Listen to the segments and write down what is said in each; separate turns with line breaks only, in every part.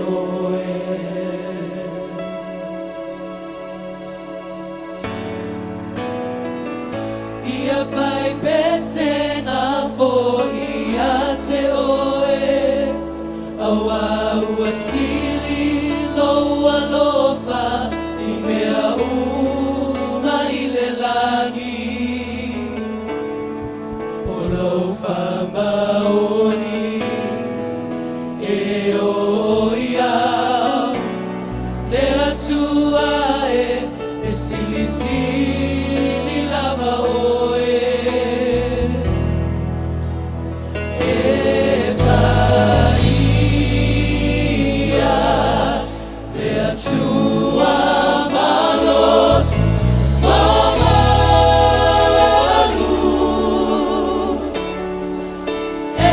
oe. Ia fai pesega foi ia te oe, Auā ua sili lou alofa i mea uma i le lagi. O lou faamaoni e oo ia le Atua e, e silisili lava oe. E paia le Atua malosi ma malu, E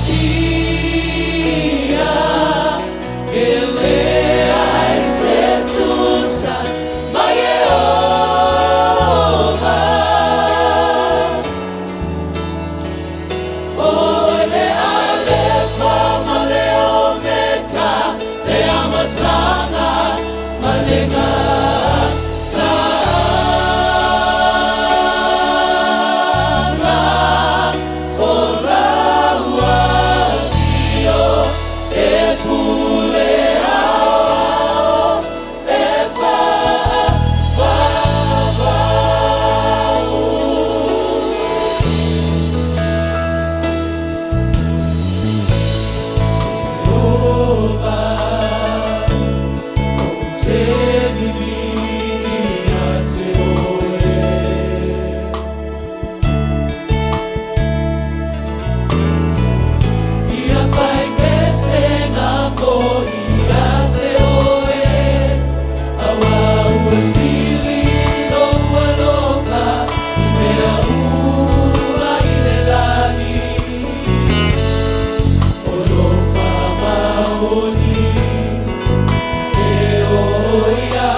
matautia, e leai se tusa ma Ieova. Oe le Alefa ma le Omeka, le amataga ma le gataaga. O lau afio e pule aoao e faavavau. Ieova, ou te vivii ia te oe. Ia fai pesega foi ia te oe, Auā ua sili lou alofa i mea uma i le lagi. O lou faamaoni e oo ia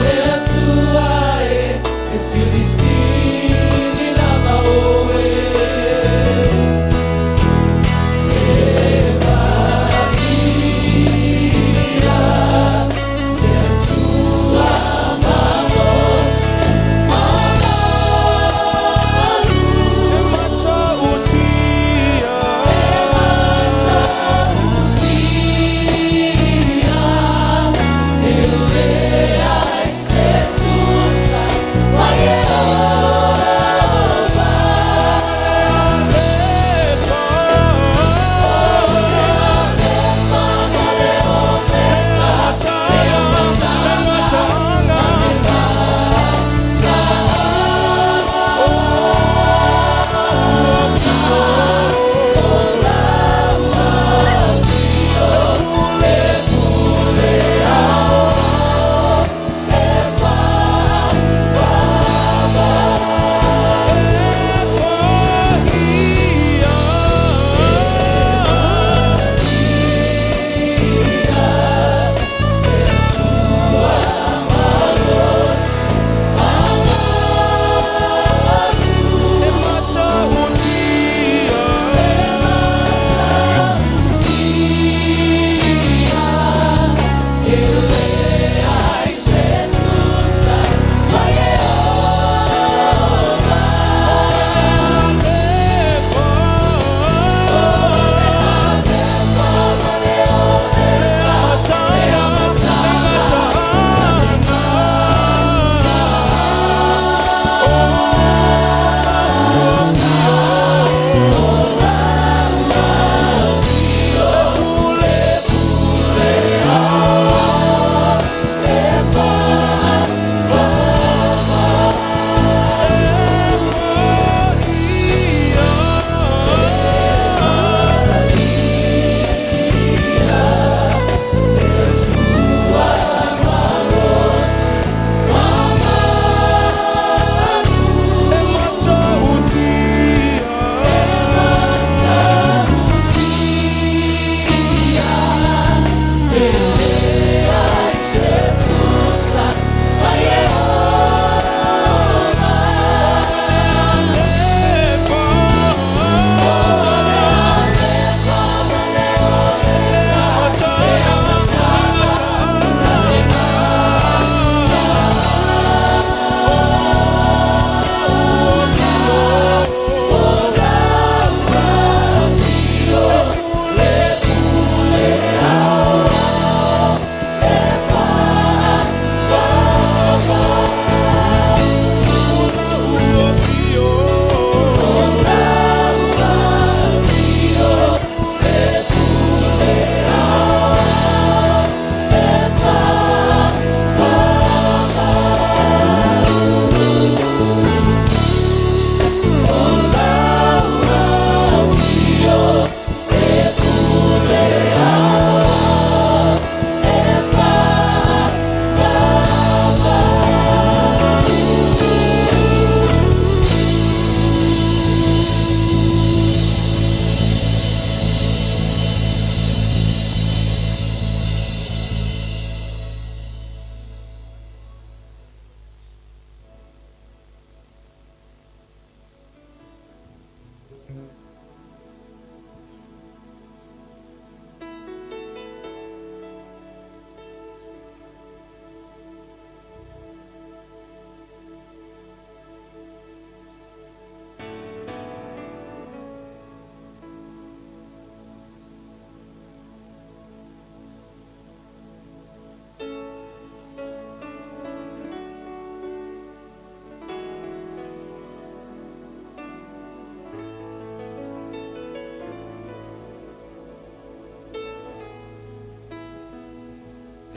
le Atua e, e silisili lava oe. E paia le Atua malosi ma malu,
E matautia,
E matautia,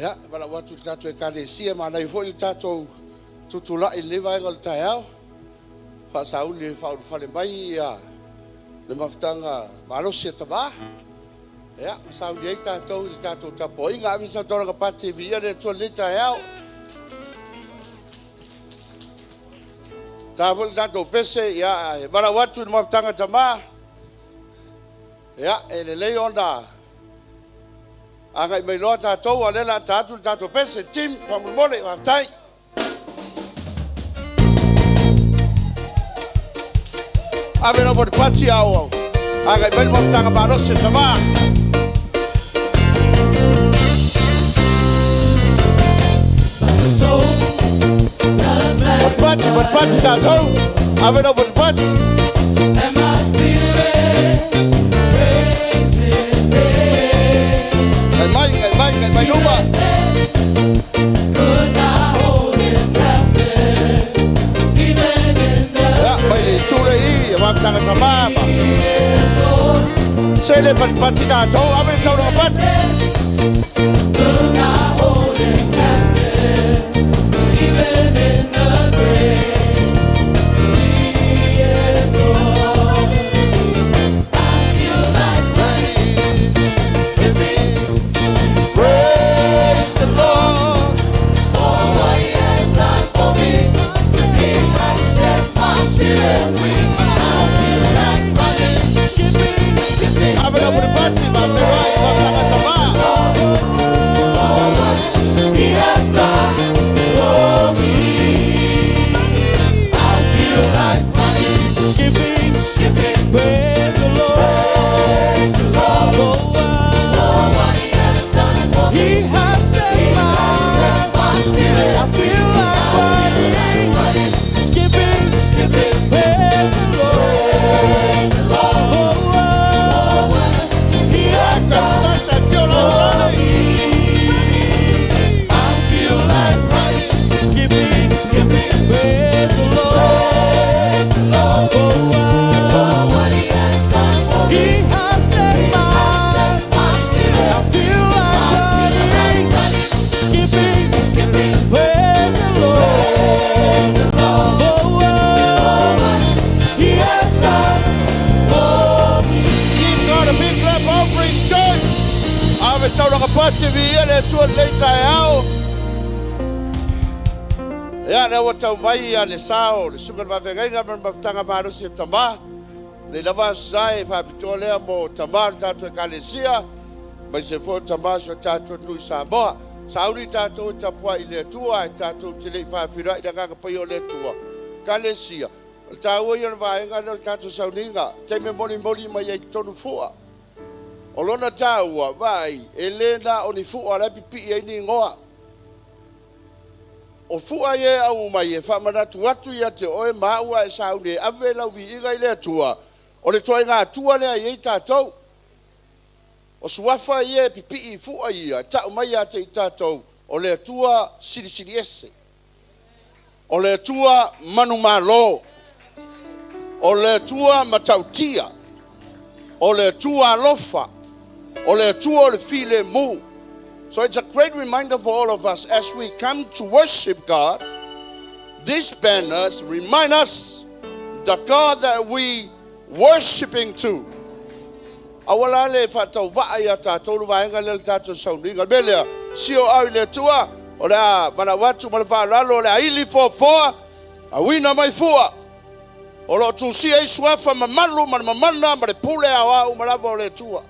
Ia, e valaau atu i le tatou Ekalesia, e manaia foi le tatou tutulai i lenei vaega o le taeao, faasauni e faaulufale mai ia le mafutaga malosi a tama, ia, ma sauni ai tatou i le tatou tapuaiga. Ave sau taulaga pati e viia le Atua i lenei taeao. Ta foi le tatou pese, ia, e valaau atu i le mafutaga a tama, ia, e lelei ona agai mai loa tatou, a o lea o le a ta atu le tatou pese. Team, faamolemole, faafetai. Ave lau patipati a o agai mai le mafutaga malosi a tama. Patipati, patipati tatou. Ave lau patipati.
And my spirit praises thee.
Ngai mai, ngai mai, ngai mai luma.
Could not hold him captive, even in the
Ia, mai le itu le i, e mafutaga tama ma. Se le patipati tatou, ave le taulaga pati.
Could not hold him captive, even in the grave. He is Lord. I feel like
Skipping, praise the Lord.
For what he has done for me. He has set my spirit free. I feel like running, skipping, skipping.
Ave lau patipati, faafeiloai mafutaga tama.
For what he has done for me. I feel like running, skipping, skipping.
Praise the Lord.
Praise the Lord. For what he has done for me.
He has set
He
my
has set my spirit
I feel like running,
running,
skipping,
skipping.
Praise the Lord.
Praise the Lord.
Oh,
He has
That's
done
nice, I feel like running.
I feel like running,
skipping,
skipping.
Praise the Lord.
Praise the Lord.
Oh,
For what he has done for me.
He has set
He
my
has set my spirit.
I feel like running,
running,
skipping,
skipping.
Praise the Lord.
Praise the Lord.
Oh,
He has done for me.
Give God a big clap offering, church. Ave taulaga pati, viia le Atua i lenei taeao. Ia, lea ua tau mai ia le sao, le suka le faafeagaiga ma le mafutaga malosi e tama. Nei lava aso sa e faapitoa lea mo tama o le tatou Ekalesia, aemaise foi o tama o si o tatou atunuu i Samoa. Sauni tatou e tapuai i le Atua, ae tatou te le i faafeiloai i le Agaga Paia o le Atua. Ekalesia, o le taua ia o le vaega lea o le tatou sauniga, taimi e molimoli mai ai i totonu fua. O lona taua, vaai, e le na o ni fua la e pipii ai ni igoa. O fua ia e au mai e faamanatu atu ia te oe ma au a e sauni e ave lau viiga i le Atua, o le ituaiga Atua lea e i ai tatou. O suafa ia e pipii i fua ia, e tau mai ia te i tatou, o le Atua silisili ese. O le Atua manumalo. O le Atua matautia. O le Atua alofa. O le Atua o le filemu. So it's a great reminder for all of us as we come to worship God. These banners remind us the God that we worshiping to. Aua la le faatauvaa ia tatou le vaega lea o le tatou sauniga. O le mea lea, sio au i le Atua, o le a valaau atu ma le faaaloalo, o le a ili foafoa, auina mai fua. O lo o tusia ai suafa mamalu ma le mamana ma le pule aoao uma lava o le Atua.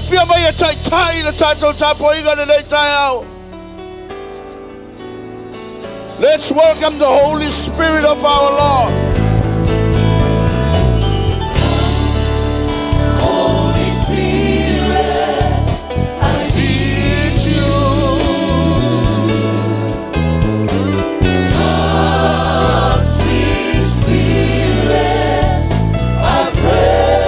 Afio mai e taita'i le tatou tapuaiga lenei taeao. Let's welcome the Holy Spirit of our Lord.
Holy Spirit, I
Need you.
Come, sweet Spirit, I pray.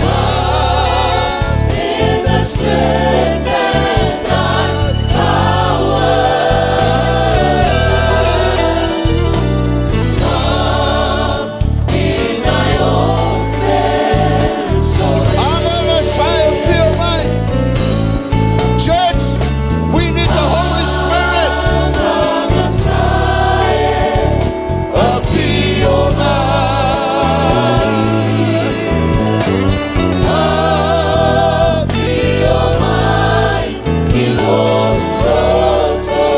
Come in the strength and thy power. Come in thy own special
Agaga sa e afio mai. Church, we need the Holy Spirit. Afio mai. Afio mai. I lou loto.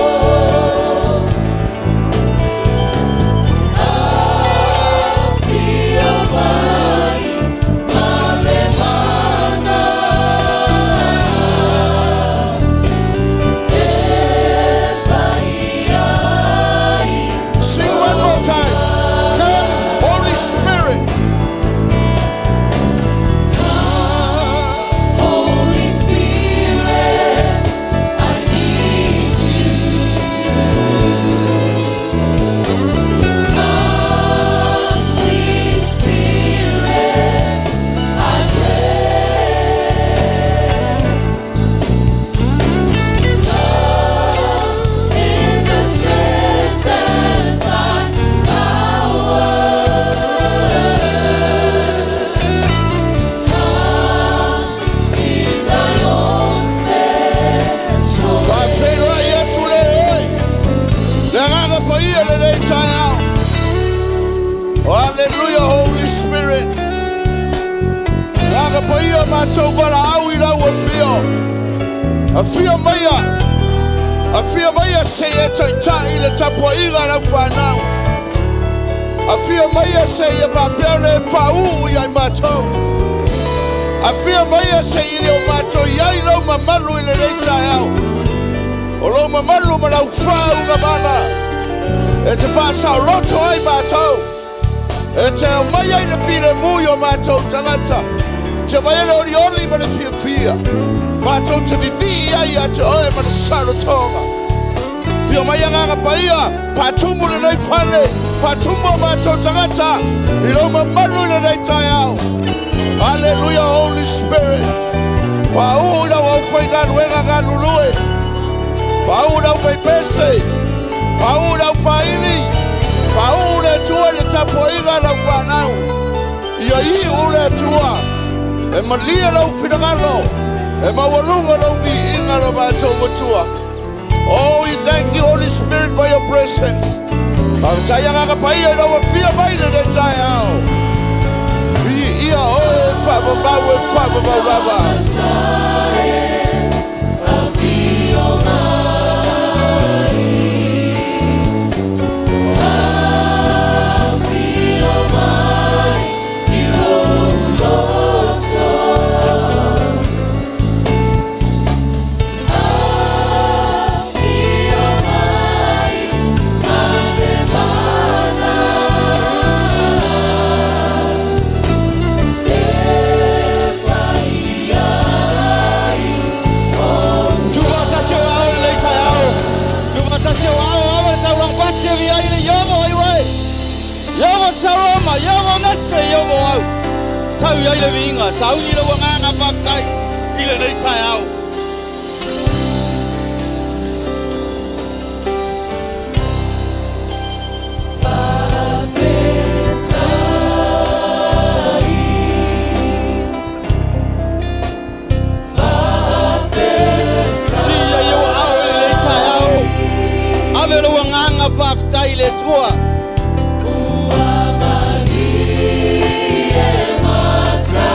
Afio mai. Ma le mana.
E pai
Sing one more time. Come, Holy Spirit.
Holy Spirit, I need you. Come, sweet Spirit, I pray. Come in the strength and thy power. Come in thy own special
Faafeiloai atu le oe. Le agaga paia lenei taeao. Oh, hallelujah, Holy Spirit. Agaga paia matou valaau i lau afio. Afio maia. Afio maia se i e taita'i le tapuaiga lau whanau. Afio maia se i e faapea le faauu ia i matou. Afio maia se i le o matou iai lau mamalu i lenei taeao. O lou mamalu ma lau faaugamana. E te faasaoloto ai matou. E te aumai ai le filemu i o matou tagata. Te mai le olioli ma le fiafia. Matou te vivii ai ia te oe ma le saolotoga. Fio mai agaga paia, faatumu lenei fale, faatumu o matou tagata, i lou mamalu i lenei taeao. Hallelujah, Holy Spirit. Faauu i lau aufaigaluega galulue. Faauu i lau faipese. Faauu i lau faili. Faauu le Atua i le tapuaiga a lau fanau. Ia iu le Atua. E malie lau finagalo. E maualuga lau viiga lo matou Matua. Oh, we thank you, Holy Spirit, for your presence. Faafetai agaga paia i lau afio mai lenei taeao. Viia oe faavavau e faavavau lava.
Afio mai, afio mai, i lou loto. Afio mai, ma le mana. E pai ai.
Tuufaatasi o Aao i lenei taeao. Tuufaatasi o Aao ava le taulaga pati e viia ai le Iogo ai uē. Iogo Saloma, Iogo Nese, Iogo Au. Tau i ai le viiga, sauni lou agaga faafetai i lenei taeao.
Faafetai, faafetai.
Sia i ou aao i lenei taeao. Ave lou agaga faafetai i le Atua.
Ua malie mata.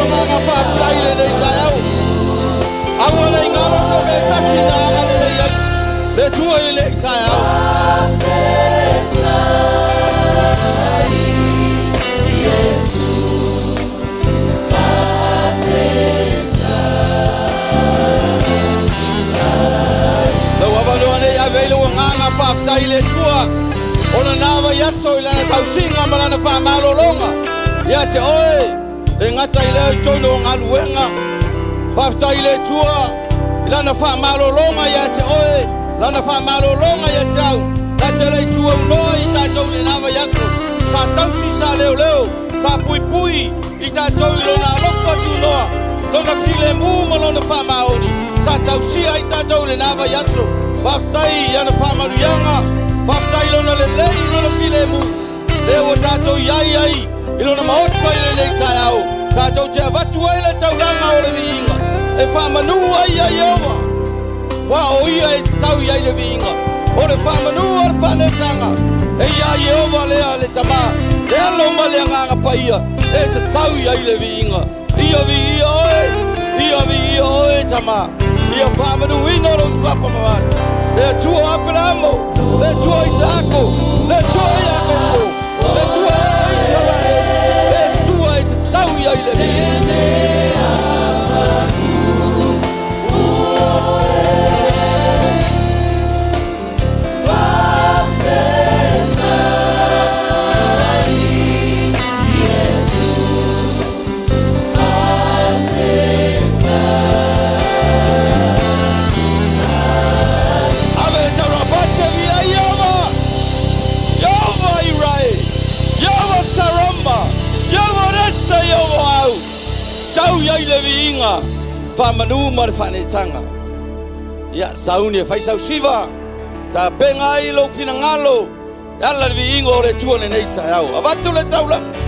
agaga faafetai i lenei taeao. Aua ne i galo se mea e tasi na agalelei ai le Atua i lenei taeao. Lau avanoa nei ave ai lou agaga faafetai i le Atua ona na vaiaso i lana tausiga ma lana faamalologa ia te oe, le gata i lea i totonu o galuega. Faafetai i le Atua i lana faamalologa ia te oe, lana faamalologa ia te au, na te le i tuaunoa i tatou i lena vaiaso. Sa tausi, sa leoleo, sa puipui i tatou i lona alofa tunoa, lona filemu ma lona faamaoni. Sa tausia ai tatou i lena vaiaso. Faafetai i ana faamanuiaga, faafetai i lona lelei, lona filemu. Lea ua tatou iai ai i lona maota i lenei taeao, tatou te avatu ai le taulaga o le viiga e faamanu ai ia Ieova, ua o ia e tatau i ai le viiga. O le faamanu o le faanetaga e ia Ieova lea le Tamā, le Alo ma le Agaga Paia e tatau i ai le viiga. Ia viia oe, ia viia oe Tamā, ia faamanuina lou suafa mamatu, le Atua o Aperamo, le Atua o Isaako, le Atua o Iakopo, le Atua o Isaraelu, le Atua e tatau i ai le viiga. Ave le taulaga pati via Ieova, Ieova Irae, Ieova Saroma, Ieova Resa, Ieova Au. Tau i ai le viiga, faamanu ma le faanetaga. Ia, sauni e fai sau siva, tapena ai lou finagalo, e ala le viiga o le Atua lenei taeao. Avatu le taulaga.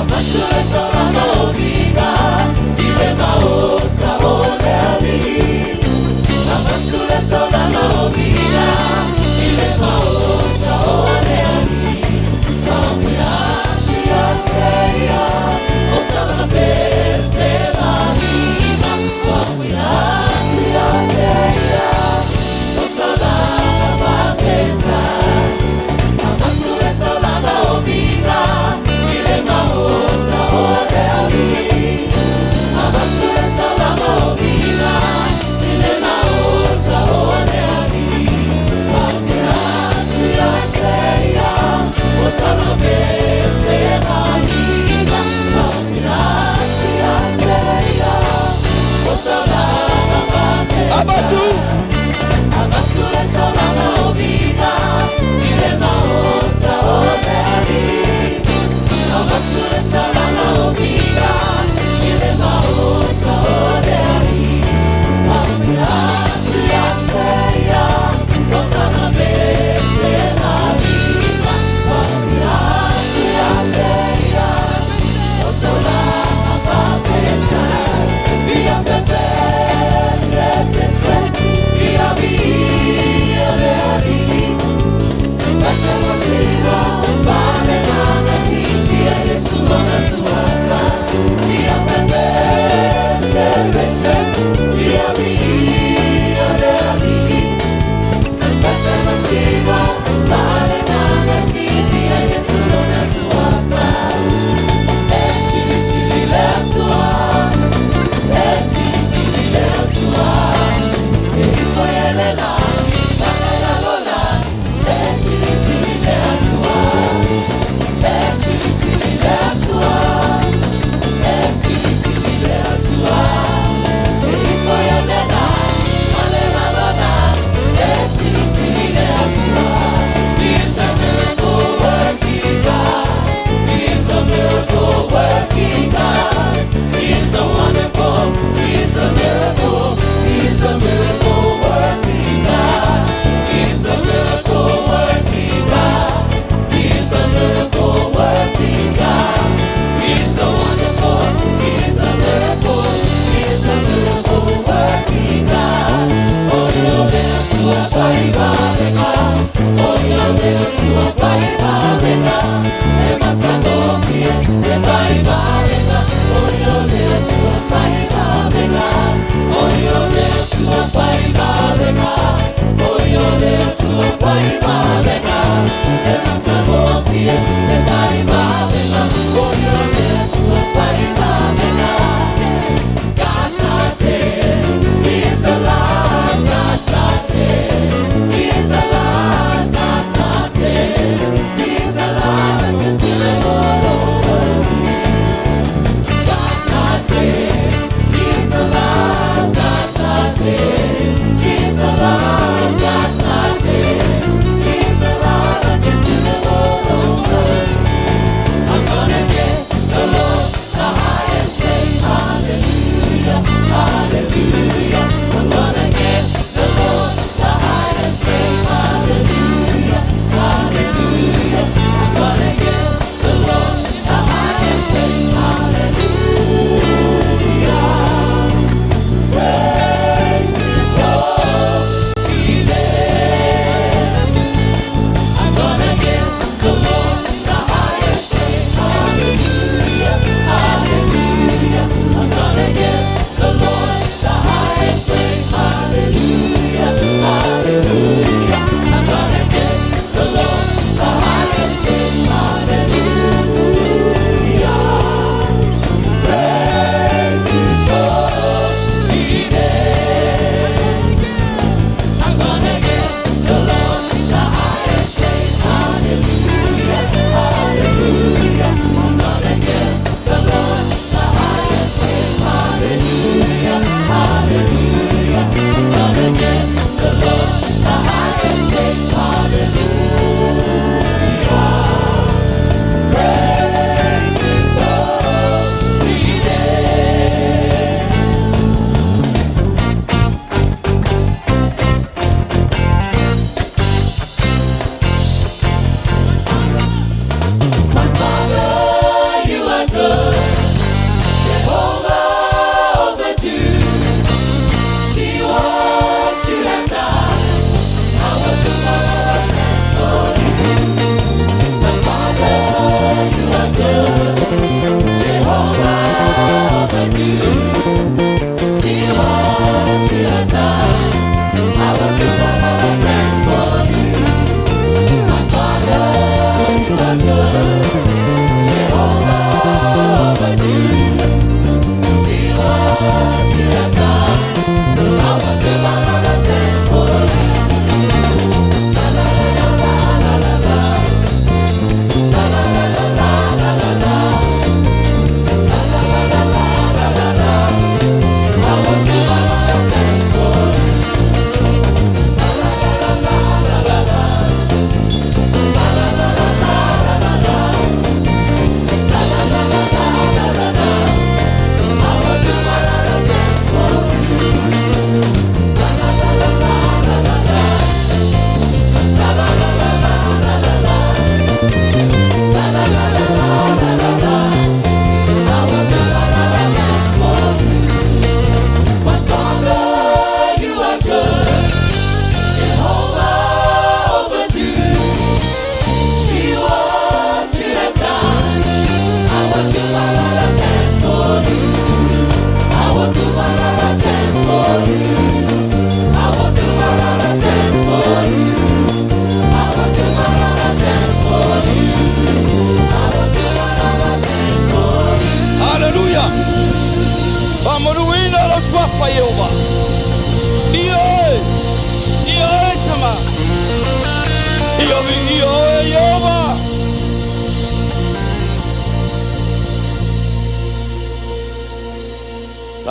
Avatu le taulaga o viiga i le maota o le alii. Avatu le taulaga o viiga i le maota o le alii. Mafiati ia te ia o taulaga pese ma viiga. Mafiati ia te ia o taulaga faafetai.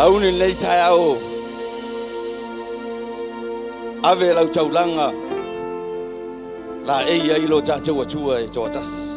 Sauni lenei taeao, ave lau taulaga laei ai lo tatou Atua e toatasi.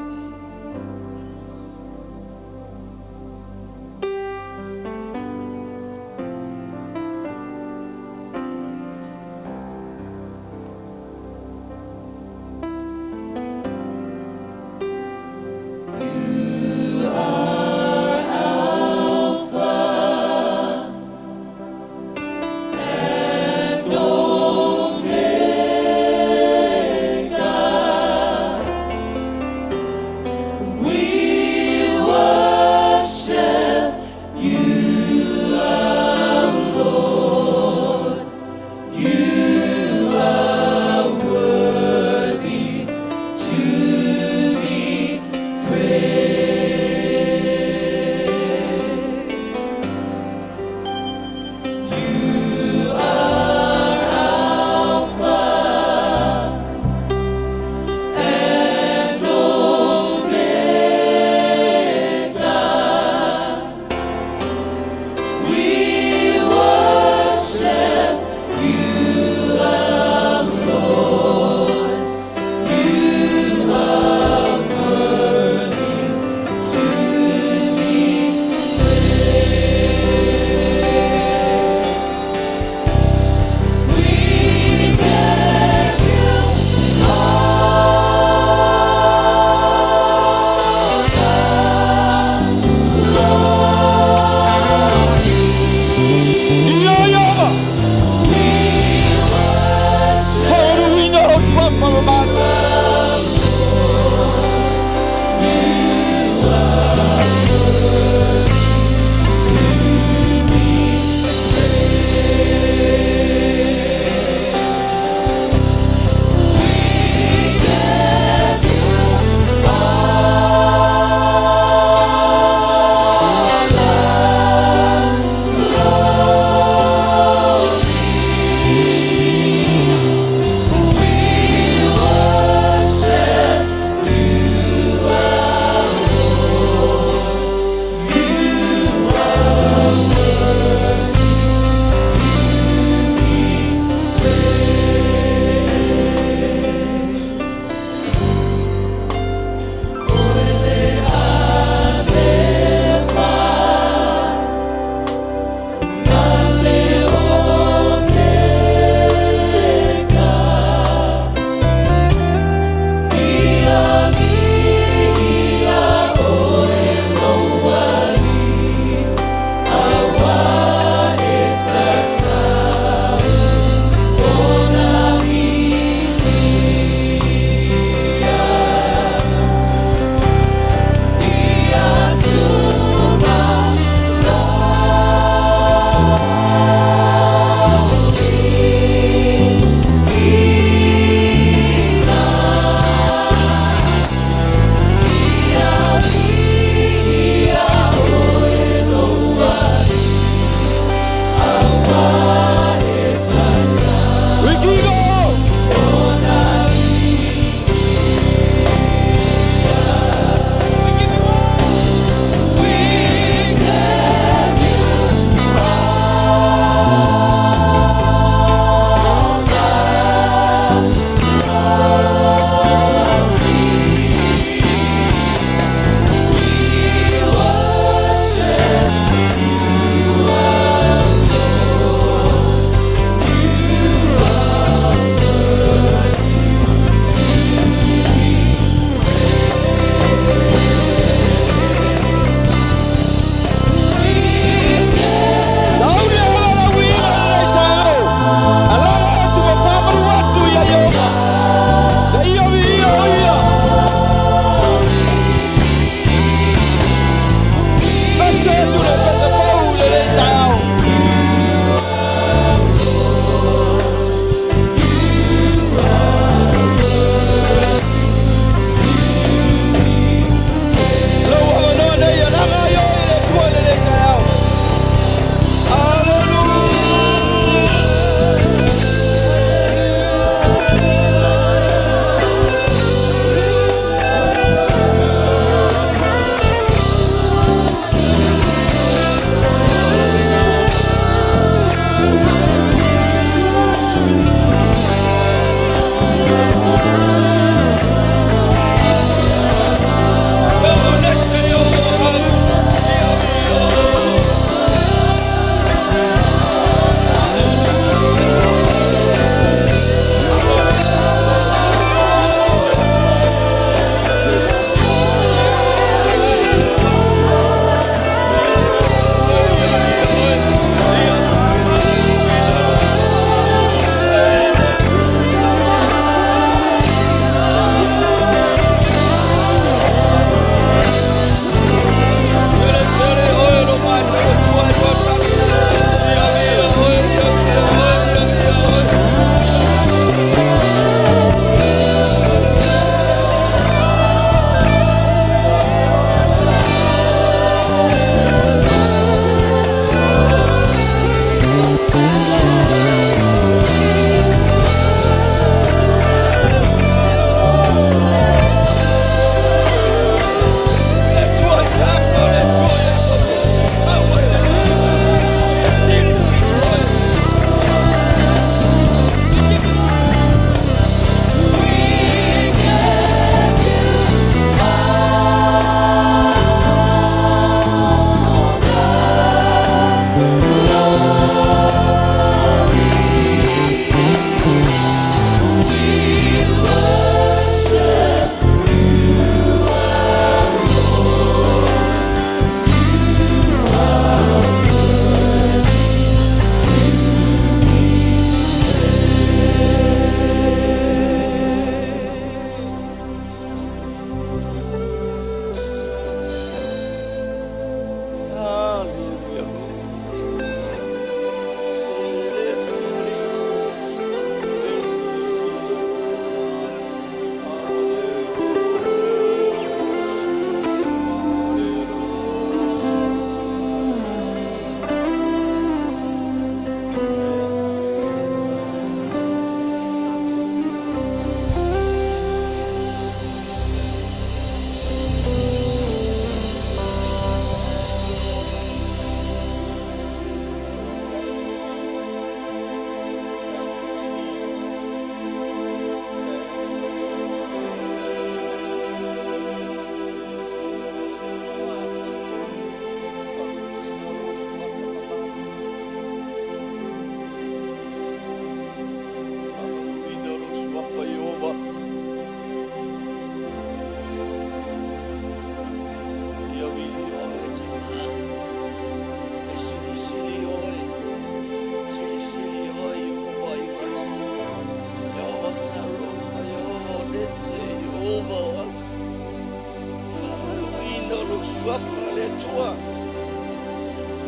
Suafa le Atua.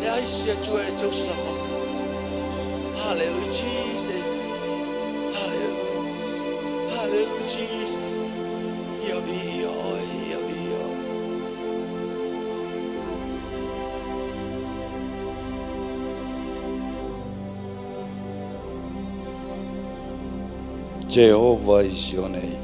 Leai se Atua e tausama. Hallelujah, Jesus. Hallelujah. Hallelujah, Jesus. Ia viia oe, ia viia oe. Jehovah is your name.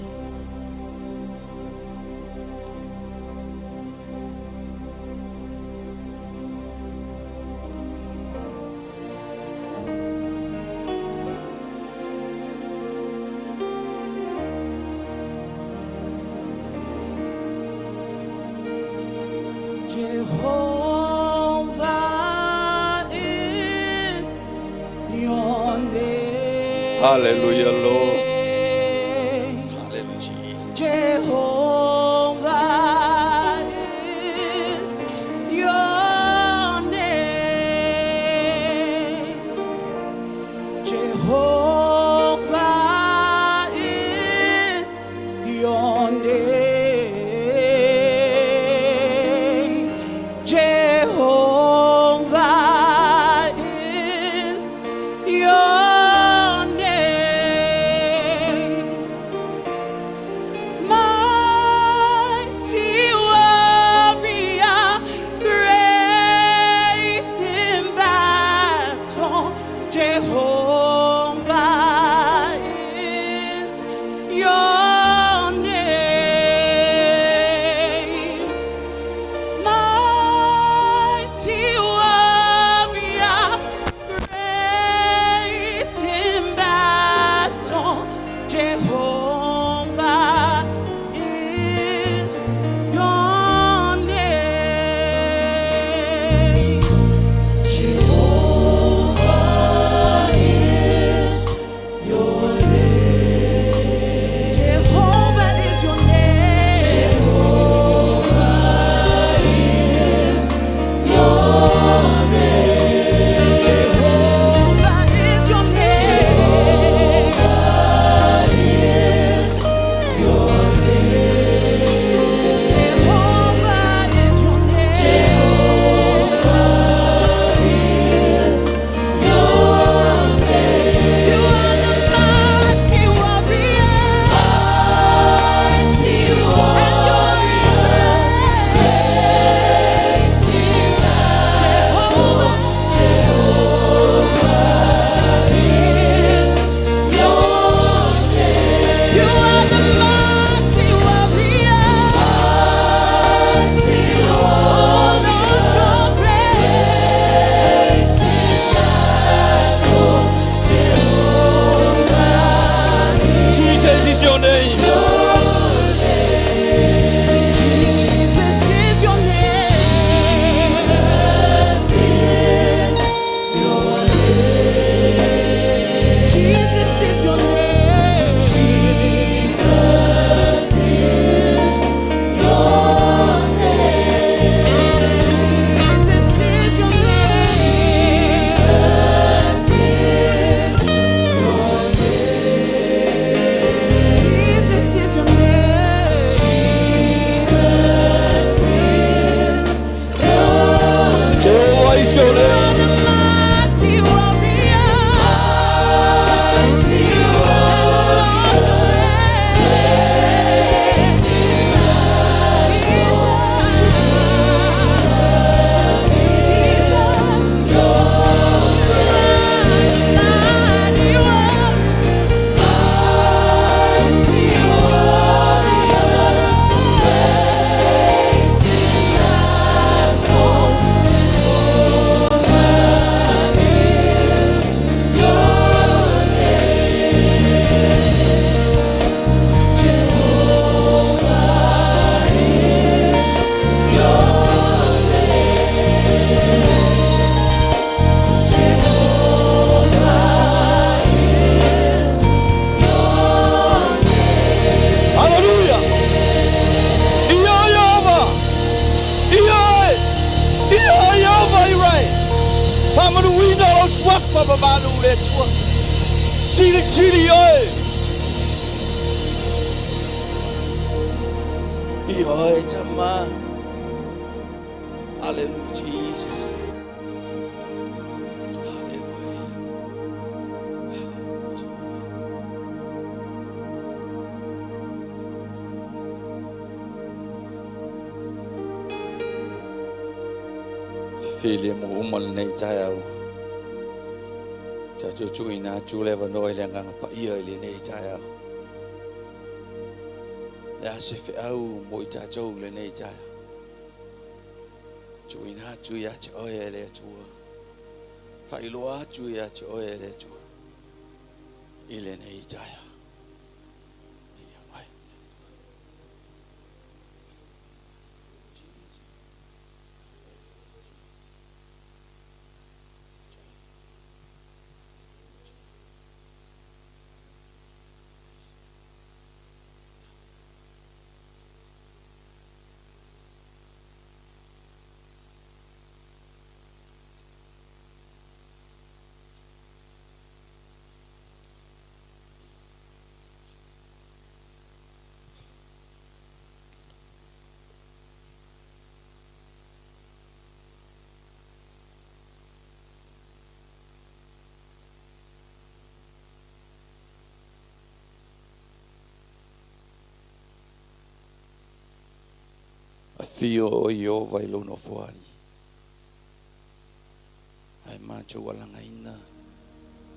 Jehovah is your name.
Hallelujah, Lord. Hallelujah, Jesus.
Jehovah is your name. Jehovah is your name. Jehovah is your name. Mighty warrior, great in battle, Jehovah is your name. Mighty warrior, great in battle, Jehovah is your name. Jehovah is your name. Jehovah is your name. Jehovah is your name. Jehovah is your name. Jehovah is your name. Jehovah is your name. Jehovah is your name. You are the mighty warrior. Mighty warrior. Great in battle. Jehovah is your name. You are the mighty warrior. Mighty warrior. Great in battle. Jehovah
Jesus is your name.
Jesus is your name. Jesus is your name. Jesus is your name. Jesus is your name. Jesus is your name. Jesus is your name. Jesus is your name. Jesus is your
Jehovah is your name.
the mighty warrior. Mighty
Hallelujah. Ia Yehova. Ia. Ia Yehova irai. Faamanuina lou suafa mamalu le Atua. Silisili oe. Ioe tama. Hallelujah, Jesus. Hallelujah. Fili mo uma lenei taeao. Tatou tuuina atu le avanoa i le Agaga Paia i lenei taeao. Le a se feau mo i tatou i lenei taeao. Tuuina atu ia te oe e le Atua. Faailoa atu ia te oe e le Atua i lenei taeao. Ia mai. Afio o Ieova i lou nofoali. Ae matou alagaina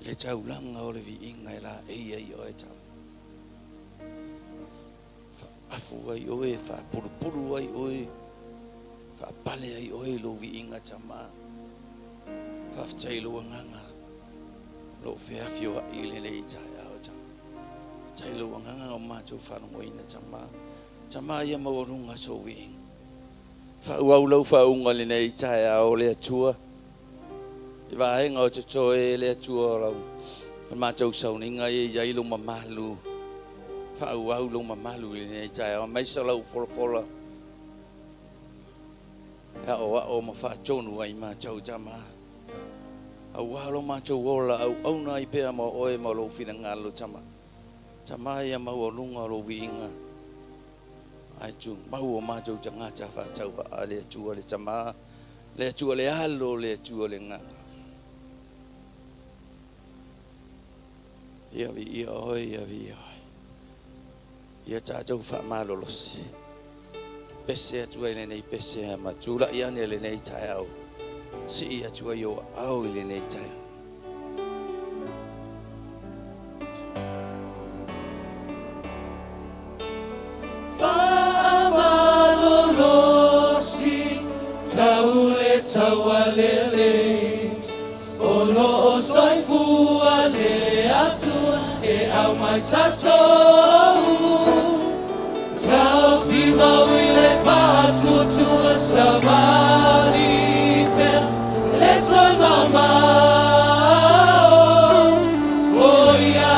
le taulaga o le viiga e laei ai oe tama. Faaafu ai oe, faapulupulu ai oe, faapale ai oe i lou viiga tama. Faafetai i lou agaga, lou feafioai i lenei taeao tama. Faafetai i lou agaga o matou faalogoina tama. Tama ia maualuga sou viiga. Faaauau lau faauga lenei taeao le Atua. I vaega o totoe le Atua o lau matou sauniga ia i ai lou mamalu. Faaauau lou mamalu i lenei taeao. Aemaise lau folafola. E aoao ma faatonu ai matou tama. Aua lo matou ola auauna ai pea ma oe ma lou finagalo tama. Tama ia maualuga o lou viiga. Ae tumau o matou tagata faatauvaa le Atua le Tama, le Atua le Alo, le Atua le Agaga. Ia viia oe, ia viia oe. Ia tatou faamalolosi. Pese atu ai lenei pese ma tulai ane lenei taeao. Sii atu ai o aao i lenei taeao.
Faamalolosi tau le taualele o loo soifua le Atua e aumai tatou taofimau i le faatuatua savali pea le toe mamao o ia.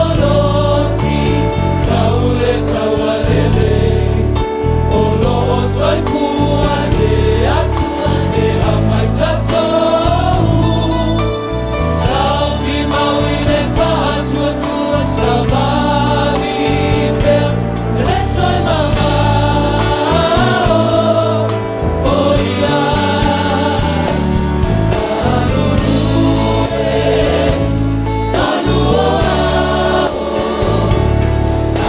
Faamalolosi tau le taualele o loo soifua le Atua e aumai tatou taofimau i le faatuatua savali pea le toe mamao o ia. Malulu e malu o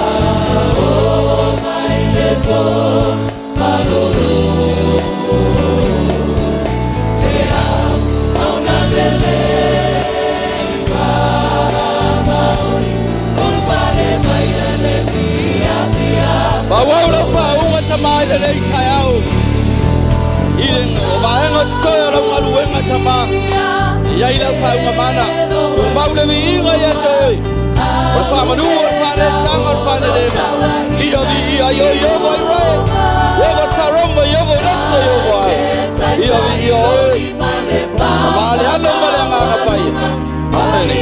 ao ao mai le po malolo le au auna lele faamaoni ulufale mai le fiafia.
Faaauau lau faauga tama i lenei taeao. I le o vaega o totoe o lau galuega tama. I ai lau faauga mana. Tumau le viiga ia te oe. O le faamanu o le faaletaga o le faalelema. Ia viia ia Ieova i roe. Ieova Saroma, Ieova Leso, Ieova ai. Ia viia oe. Tama le Alo ma le Agaga Paia. Amene.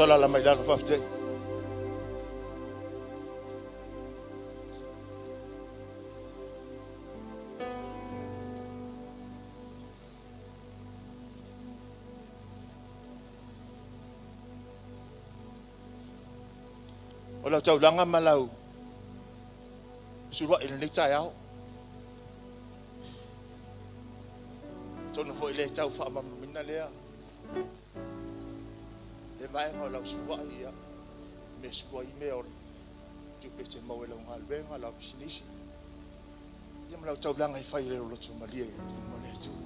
Solala mai lalo faafetai. O lau taulaga ma lau suluai i lenei taeao. Atonu foi le tau faamalamalamaina lea le vaega o lau suluai, ia mea sulu ai mea o le tupe e te maua i lau galuega, lau pisinisi, ia ma lau taulaga e fai i le loto malie i luma o le Atua.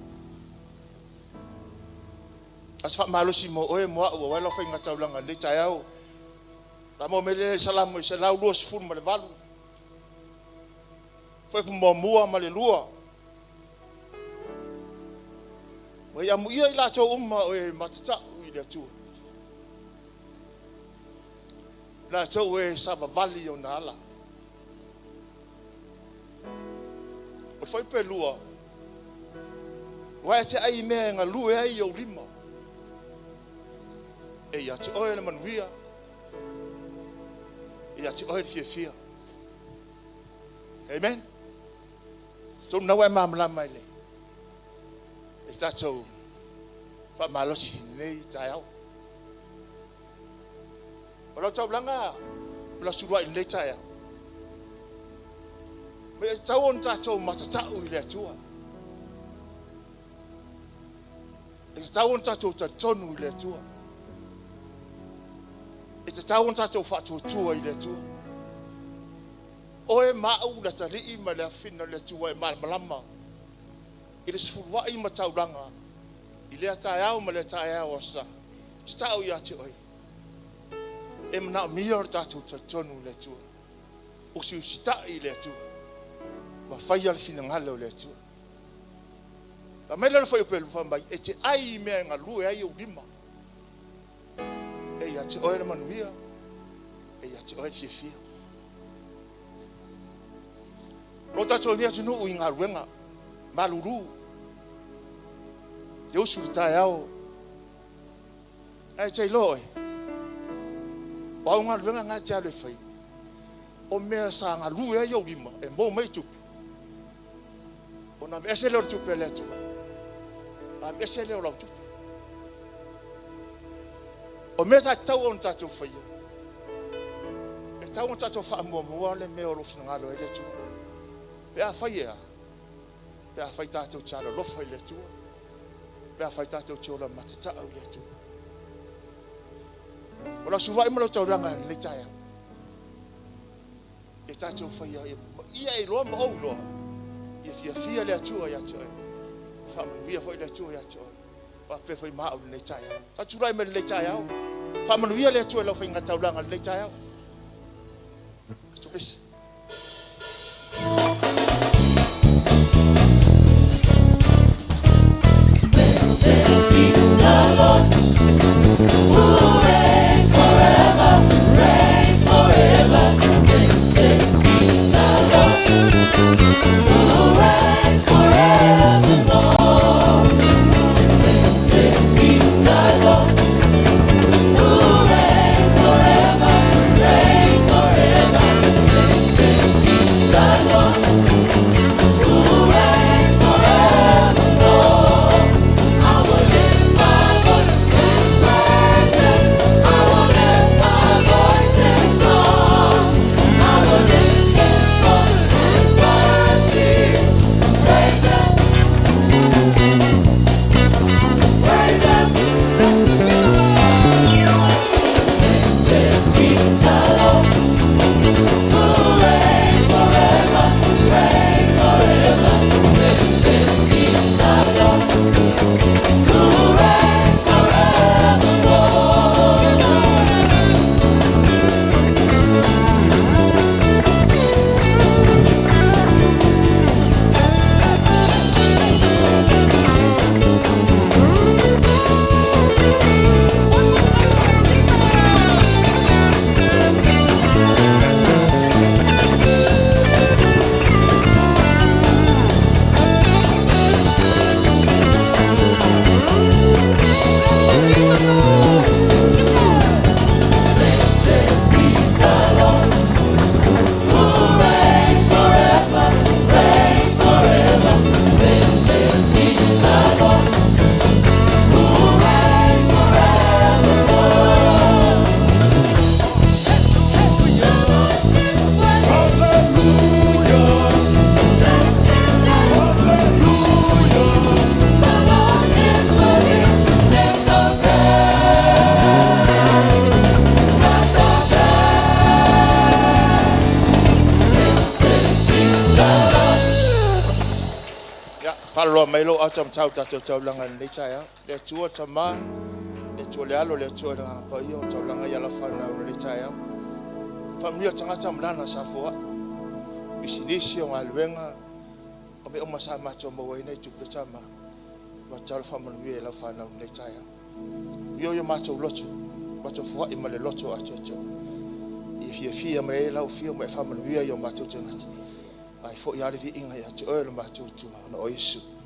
A o se faamalosi mo oe mo au aua lau faiga taulaga i lenei taeao. La maua mai le Salamo 128, fuaiupu 1 ma le 2. Ua amuia i latou uma o e matatau i le Atua, latou e savavali i ona ala. O le fuaiupu 2, aua e te ai i mea e galue ai ou lima, e ia te oe le manuia, e ia te oe le fiafia. Amen. Atonu na ua e malamalama i le tatou faamalosi i lenei taeao. O lau taulaga o lau suluai i lenei taeao, e tatau ona tatou matatau i le Atua. E tatau ona tatou talitonu i le Atua. E tatau ona tatou faatuatua i le Atua. Oe ma au le atalii ma le afafine o le Atua e malamalama i le sefuluai ma taulaga i lea taeao ma lea taeao o aso sa. Ou te tau ia te oe, e manaomia o le tatou talitonu i le Atua. Usiusitai i le Atua ma faia le finagalo o le Atua. Fai mai le fuaiupu 2 fai mai, e te ai i mea e galue ai ou lima. E ia te oe le manuia, e ia te oe le fiafia. O tatou nei atunuu i galuega, malulu, e usu i le taeao, ae te iloa oe, o au galuega na e te alu e fai, o mea sa galue ai ou lima, e maua mai tupe, ona aveese lea o le tupe a le Atua, aveese lea o lau tupe. O mea sa tatau ona tatou faia, e tatau ona tatou faamuamua le mea o lo o finagalo ai le Atua. Pe a fai e a? Pe a fai tatou te alolofa i le Atua, pe a fai tatou te ola matatau i le Atua. O lau suluai ma lau taulaga i lenei taeao, e tatou faia ia e iloa ma ou iloa, ia fiafia le Atua ia te oe, faamanuia foi le Atua ia te oe, faapea foi ma au i lenei taeao. Faatulai mai lenei taeao, faamanuia le Atua i lau faiga taulaga i lenei taeao. Pastor.
Blessed be the Lord who reigns forever, reigns forever. Blessed be the Lord who reigns forevermore. Blessed be the Lord who reigns forever, reigns forever.
Mai lou ata matau tatou taulaga i lenei taeao. Le Atua le Tama, le Atua le Alo, le Atua le Agaga Paia o taulaga i ala fanau i lenei taeao. Faamanuia tagata ma lana sa foai. Pisinisi o galuega, o mea uma sa matou maua ai tupe tama. Ma talo faamanuia i lau fanau i lenei taeao. Ia o matou loto, matou foai ma le loto atoatoa. Ia fiafia mai ai lau afio ma e faamanuia i o matou tagata. Ai foi lava le viiga ia te oe le matou Atua, ona o Iesu. Amen.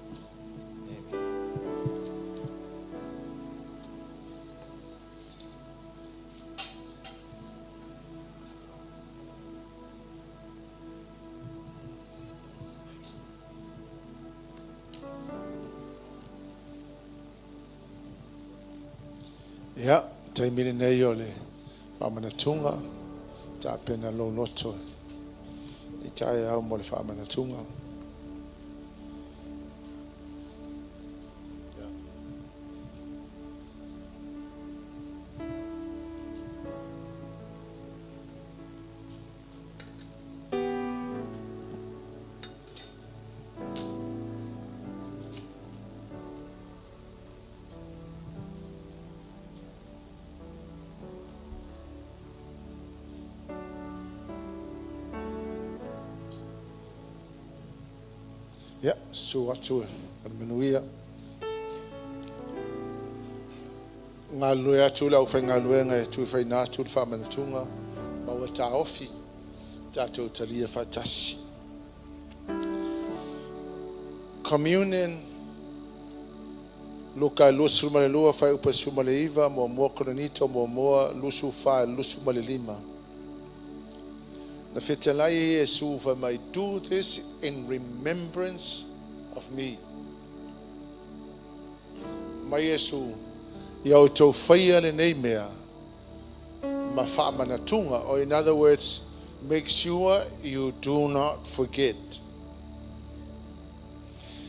Ia, taimi lenei o le faamanatuga, tapena lou loto i taeao mo le faamanatuga. Ia, susu atu ma le manuia. Galulue atu le aufaigaluega e tuufaina atu le faamanatuga ma ua taofi tatou talia faatasi. Communion, Luka 22 fuaiupu 19, 1 Korinito 1, 24, 25. Na fetalai e Iesu fai mai, "Do this in remembrance of me." Mai Iesu, ia outou faia lenei mea ma faamanatuga. Or in other words, make sure you do not forget.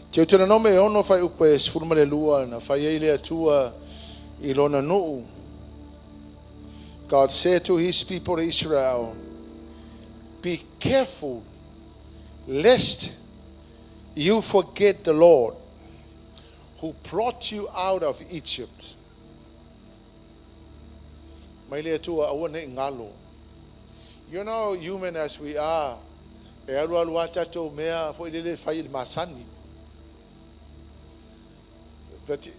Teuteronome e 6 fuaiupu e 12 na fai ai le Atua i lona nuu. God said to his people Israel, "Be careful lest you forget the Lord who brought you out of Egypt." Mai le Atua aua nei galo. You know, human as we are, e alu alu a tatou mea foi lele fai i le masani. But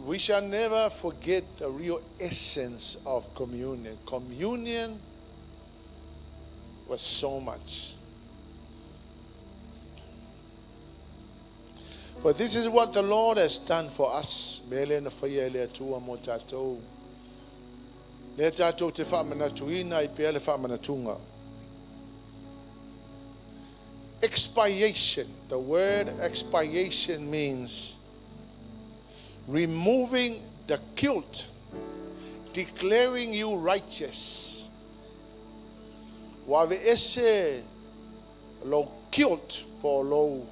we shall never forget the real essence of communion. Communion was so much. For this is what the Lord has done for us. Mele na faia e le Atua mo tatou. Le tatou te faamanatuina i pea le faamanatuga. Expiation. The word expiation means removing the guilt, declaring you righteous. Ua aveese lou guilt po lou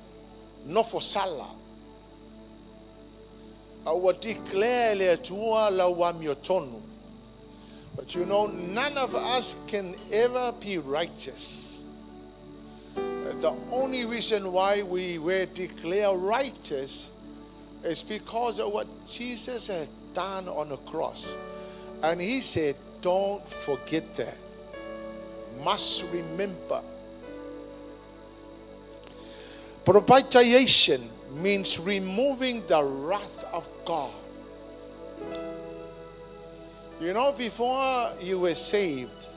nofosala. A ua declare le Atua lau amiotonu. But you know, none of us can ever be righteous. The only reason why we were declared righteous is because of what Jesus had done on the cross. And he said, don't forget that. Must remember. Propitiation means removing the wrath of God. You know, before you were saved,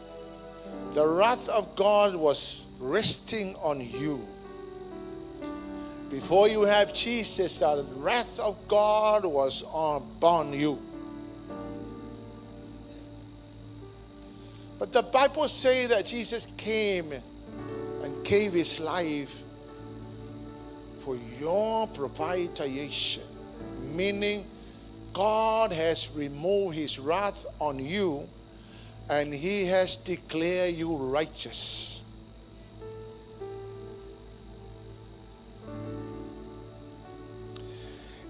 the wrath of God was resting on you. Before you have Jesus, the wrath of God was upon you. But the Bible says that Jesus came and gave his life for your propitiation, meaning God has removed his wrath on you and he has declared you righteous.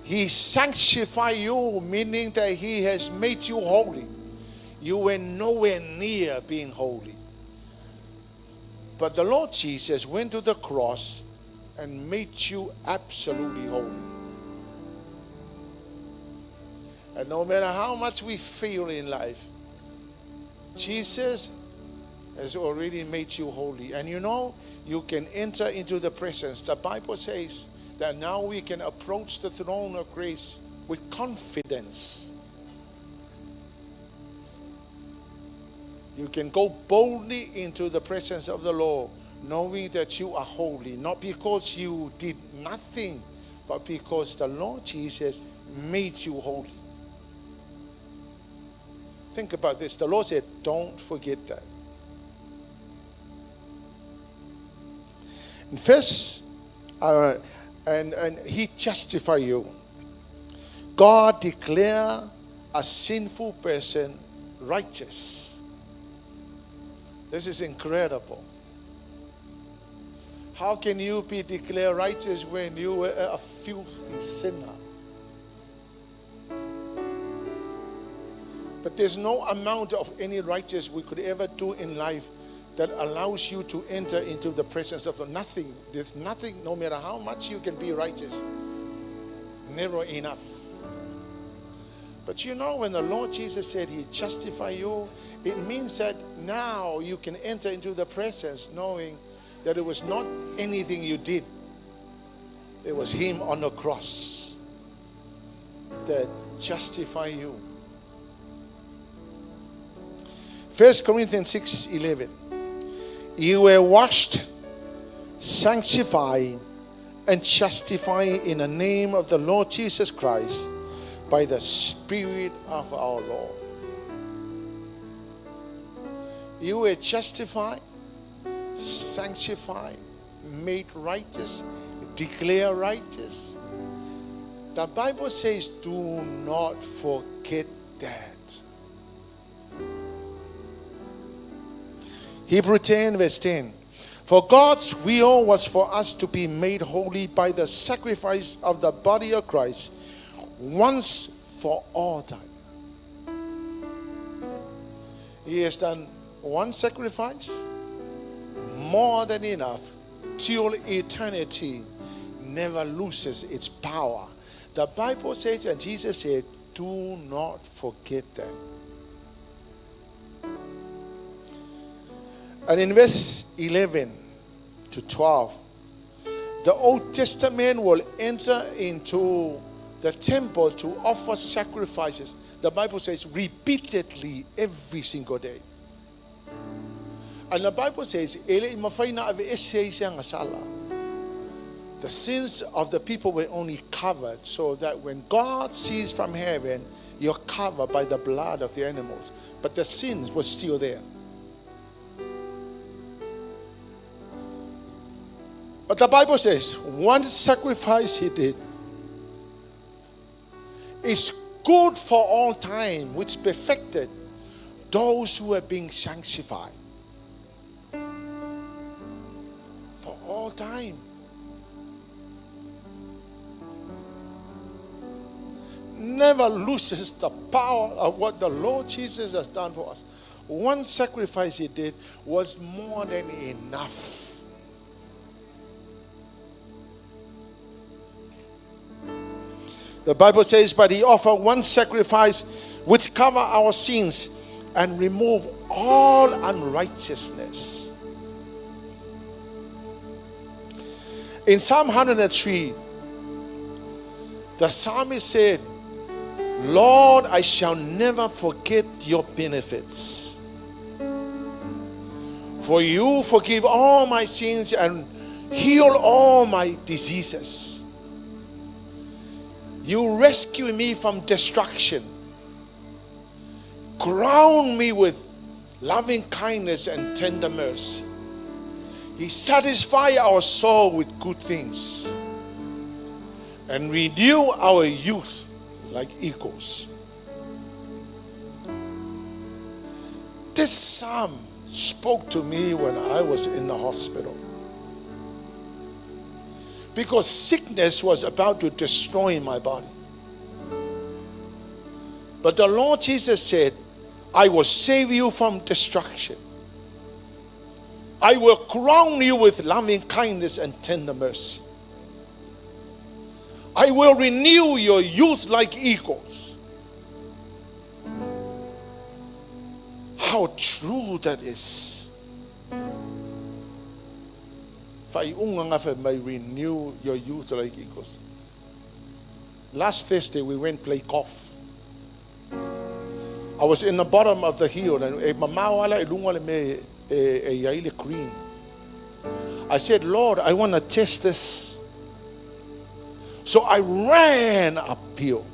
He sanctified you, meaning that he has made you holy. You were nowhere near being holy. But the Lord Jesus went to the cross and made you absolutely holy. And no matter how much we fail in life, Jesus has already made you holy. And you know, you can enter into the presence. The Bible says that now we can approach the throne of grace with confidence. You can go boldly into the presence of the Lord, knowing that you are holy, not because you did nothing, but because the Lord Jesus made you holy. Think about this. The Lord said, don't forget that. And first, and He justify you. God declare a sinful person righteous. This is incredible. How can you be declared righteous when you were a filthy sinner? But there's no amount of any righteous we could ever do in life that allows you to enter into the presence of nothing. There's nothing, no matter how much you can be righteous, never enough. But you know, when the Lord Jesus said He justified you, it means that now you can enter into the presence knowing that it was not anything you did. It was Him on the cross that justified you. 1 Corinthians 6:11. You were washed, sanctified, and justified in the name of the Lord Jesus Christ by the Spirit of our Lord. You were justified, sanctified, made righteous, declared righteous. The Bible says, do not forget that. Hebrews 10 verse 10. For God's will was for us to be made holy by the sacrifice of the body of Christ once for all time. He has done one sacrifice, more than enough, till eternity never loses its power. The Bible says, and Jesus said, do not forget that. And in verse 11 to 12, the Old Testament will enter into the temple to offer sacrifices. The Bible says repeatedly every single day. And the Bible says, the sins of the people were only covered so that when God sees from heaven, you're covered by the blood of the animals. But the sins were still there. But the Bible says, one sacrifice he did is good for all time, which perfected those who are being sanctified. For all time. Never loses the power of what the Lord Jesus has done for us. One sacrifice he did was more than enough. The Bible says, but he offered one sacrifice which cover our sins and remove all unrighteousness. In Psalm 103, the psalmist said, Lord, I shall never forget your benefits. For you forgive all my sins and heal all my diseases. You rescue me from destruction. Crown me with loving kindness and tender mercy. He satisfies our soul with good things and renew our youth like eagles. This psalm spoke to me when I was in the hospital, because sickness was about to destroy my body. But the Lord Jesus said, I will save you from destruction. I will crown you with loving kindness and tender mercy. I will renew your youth like eagles. How true that is. Faaiuga gafa mai renew your youth like eagles. Last Thursday we went play golf. I was in the bottom of the hill and e mamao ala i luga le mea e i ai le green. I said, Lord, I want to test this. So I ran uphill.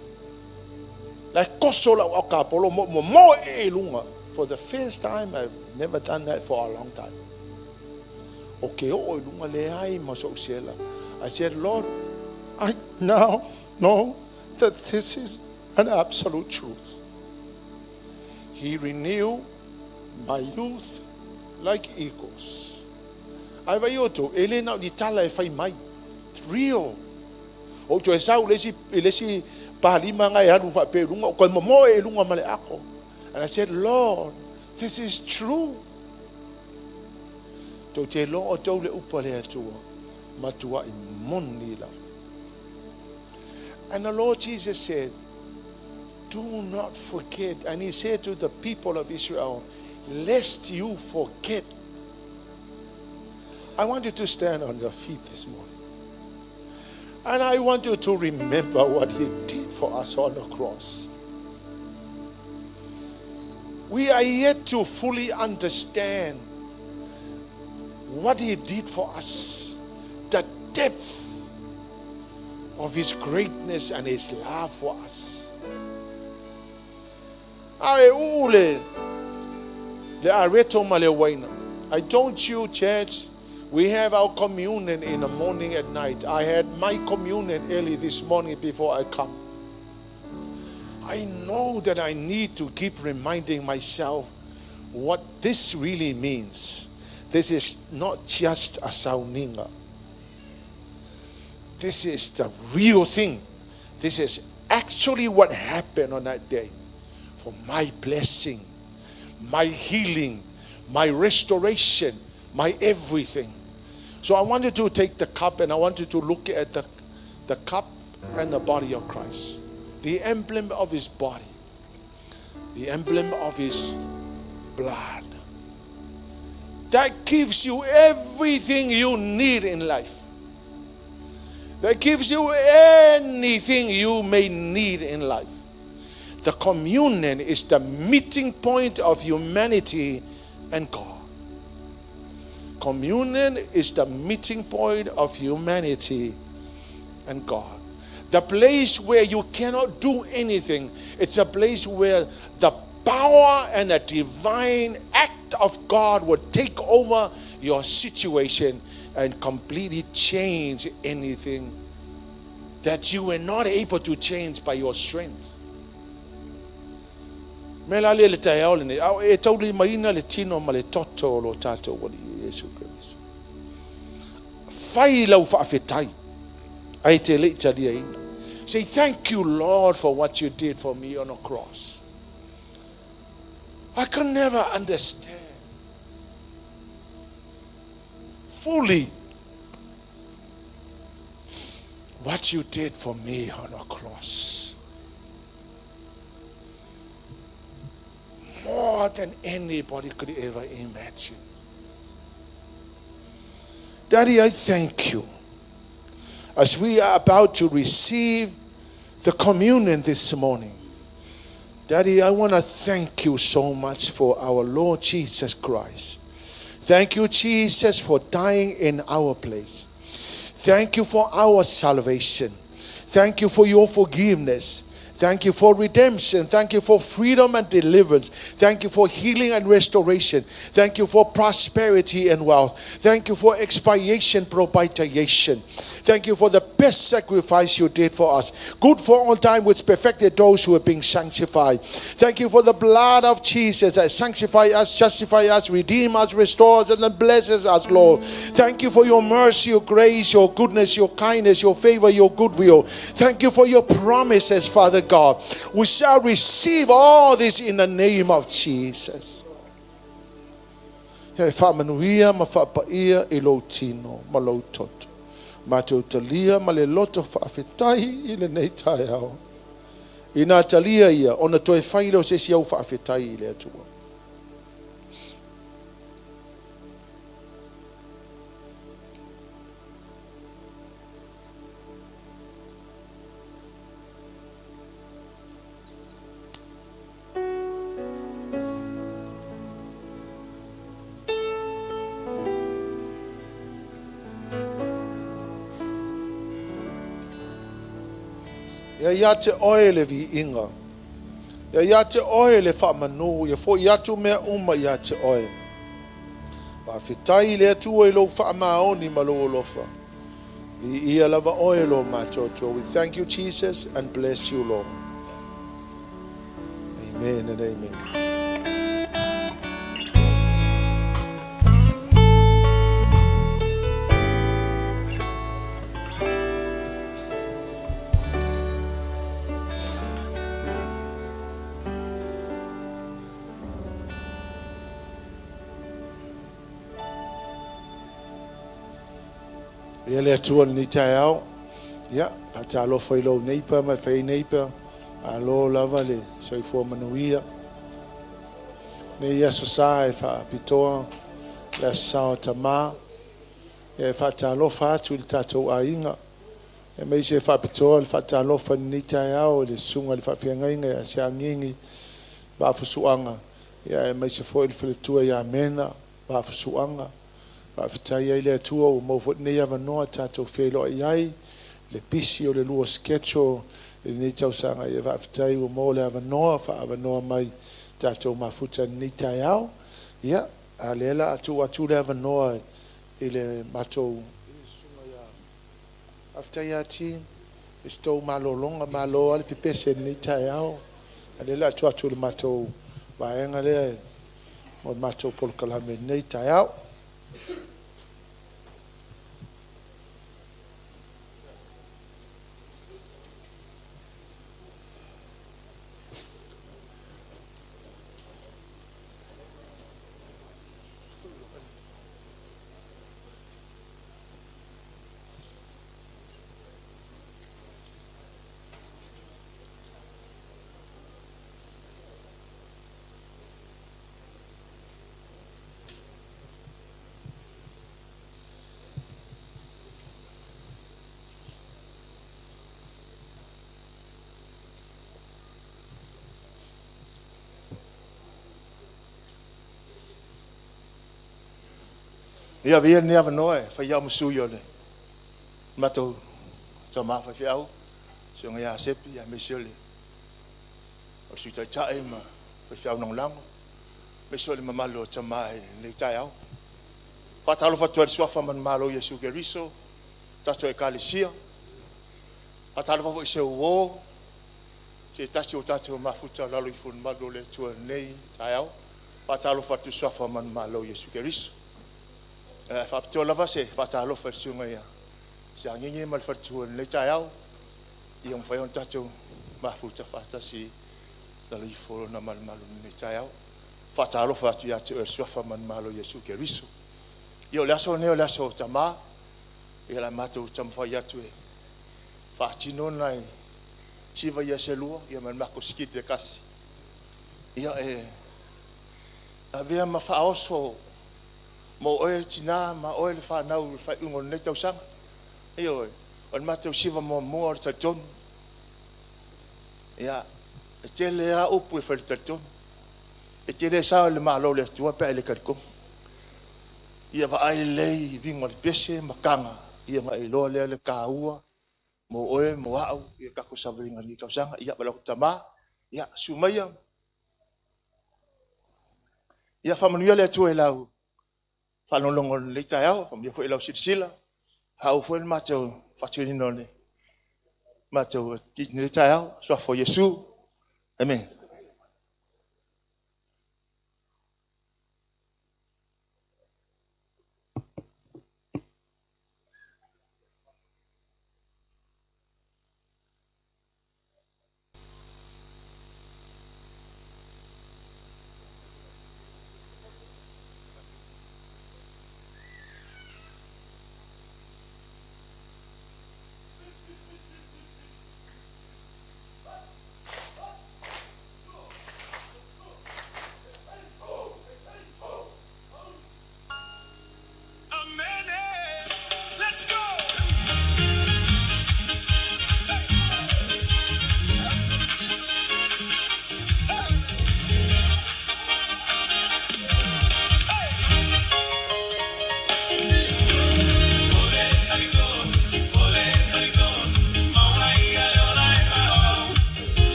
Like koso lau au kapolo mo mo mo e lunga. For the first time, I've never done that for a long time. O ke o i lunga le ai ma so sela. I said, Lord, I now know that this is an absolute truth. He renewed my youth like eagles. Ai vai o tō, e le na o ni tala e whai mai. It's real. O tō e sau le si pālima ngai alu wha pe lunga, o koe momo e lunga ma le ako. And I said, Lord, this is true. Tō te lo o tō le upa le atua, matua i moni lava. And the Lord Jesus said, do not forget. And he said to the people of Israel, lest you forget. I want you to stand on your feet this morning. And I want you to remember what he did for us on the cross. We are yet to fully understand what he did for us, the depth of his greatness and his love for us. I told you, church, we have our communion in the morning at night. I had my communion early this morning before I come. I know that I need to keep reminding myself what this really means. This is not just a sauninga. This is the real thing. This is actually what happened on that day. For my blessing, my healing, my restoration, my everything. So I want you to take the cup and I want you to look at the cup and the body of Christ. The emblem of his body. The emblem of his blood. That gives you everything you need in life. That gives you anything you may need in life. The communion is the meeting point of humanity and God. Communion is the meeting point of humanity and God. The place where you cannot do anything. It's a place where the power and the divine act of God will take over your situation and completely change anything that you were not able to change by your strength. Me la le le taeao lenei, a e tauli maina le tino ma le toto o lo tātou wali Yesu Kristo. Fai lau whaafetai, ai te le italia ina. Say, thank you, Lord, for what you did for me on the cross. I can never understand fully what you did for me on the cross. More than anybody could ever imagine. Daddy, I thank you. As we are about to receive the communion this morning, Daddy, I want to thank you so much for our Lord Jesus Christ. Thank you, Jesus, for dying in our place. Thank you for our salvation. Thank you for your forgiveness. Thank you for redemption. Thank you for freedom and deliverance. Thank you for healing and restoration. Thank you for prosperity and wealth. Thank you for expiation, propitiation. Thank you for the best sacrifice you did for us. Good for all time, which perfected those who are being sanctified. Thank you for the blood of Jesus that sanctifies us, justifies us, redeems us, restores us, and blesses us, Lord. Thank you for your mercy, your grace, your goodness, your kindness, your favor, your goodwill. Thank you for your promises, Father God. We shall receive all this in the name of Jesus. He whaamanuia ma whaapaia i lou tino ma lou toto. Ma te utalia ma le loto whaafetai i le nei taeao. I nā talia ia, ona toe whaile o se si au whaafetai i le atua. Ia ia te oe le viiga. Ia ia te oe le faamanu, ia fo'i atu mea uma ia te oe. Faafetai le Atua i lou faamaoni ma lou alofa. Viia lava oe lo matou Atua. We thank you, Jesus, and bless you, Lord. Amen and amen. Ia le Atua lenei taeao. Ia, faatalofa i lou neighbor ma fai neighbor. Malo lava le soifua manuia. Nei aso sa e faapitoa le aso sa o tamā. Ia e faatalofa atu i le tatou aiga. E aemaise e faapitoa le faatalofa i lenei taeao i le susuga i le faafeagaiga ia Siagigi Vaafusuaga. Ia aemaise foi le faletua ia Mena Vaafusuaga. Faafetai ai le Atua ua maua foi lenei avanoa tatou feiloai ai le pisi o le lua schedule i lenei tausaga. Ia faafetai ua maua le avanoa, faaavanoa mai tatou mafuta i lenei taeao. Ia, a lea la a tuu atu le avanoa i le matou susuga ia faafetai ia team Festo malologa, malo lava le pepese i lenei taeao. A lea la a tuu atu i le matou vaega lea mo le matou polokalame i lenei taeao.
Ia avea lenei avanoa e fai au ma sui o le matou tamā faifeau, susuga ia Sepi, aemaise o le Sui Taitai ma faifeau lagolago, aemaise o le mamalu o tamā i lenei taeao. Faatalofa atu ai i le suafa manumalo o Iesu Keriso, tatou Ekalesia. Faatalofa foi i se uo, se tasi o tatou mafuta i lalo ifo o le malu o le Atua i lenei taeao. Faatalofa atu i le suafa manumalo o Iesu Keriso. Faapitoa lava se faatalofa i le susuga ia Siagigi ma le faletua i lenei taeao, ia mafai ona tatou mafuta faatasi i lalo ifo o lona malumalu i lenei taeao. Faatalofa atu ia te oe i le suafa manumalo o Iesu Keriso. Ia o le aso lenei o le aso o tamā, ia o le a matou taumafai atu e faatino nai siva ia se lua, ia ma le matou skit e tasi. Ia e avea ma faaoso mo oe le tinā ma oe le fanau i le faaiuga o lenei tausaga. Ioe, o le matou siva muamua o le talitonu. Ia, e tele lava upu e fai i le talitonu. E te le sao i le Malo o le Atua pe a e le talitonu. Ia vaai lelei i uiga o le pese ma taga, ia ona e iloa lea o le taua mo oe mo au i le tatou savaliga i lenei tausaga. Ia ma lau tama, ia susu maia. Ia faamanuia le Atua i lau faalogologo i lenei taeao, faamanuia foi i lau silasila, faaauau foi le matou faatinoina o le matou i lenei taeao. Suafa o Iesu. Amene.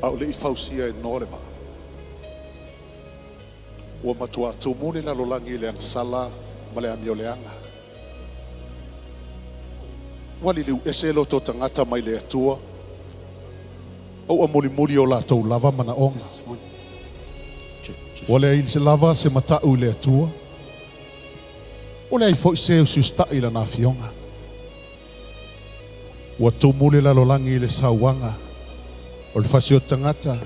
A o le'i fausia e Noa le va'a. Ua matuā tumu le lalolagi i le agasala ma le amioleaga. Ua liliu ese loto o tagata mai le Atua, a ua mulimuli o latou lava manaoga. Ua leai lava se mata'u i le Atua, ua leai foi se usiusita'i i Lana Afioga. Ua tumu le lalolagi i le sauaga, o le fasioti tagata,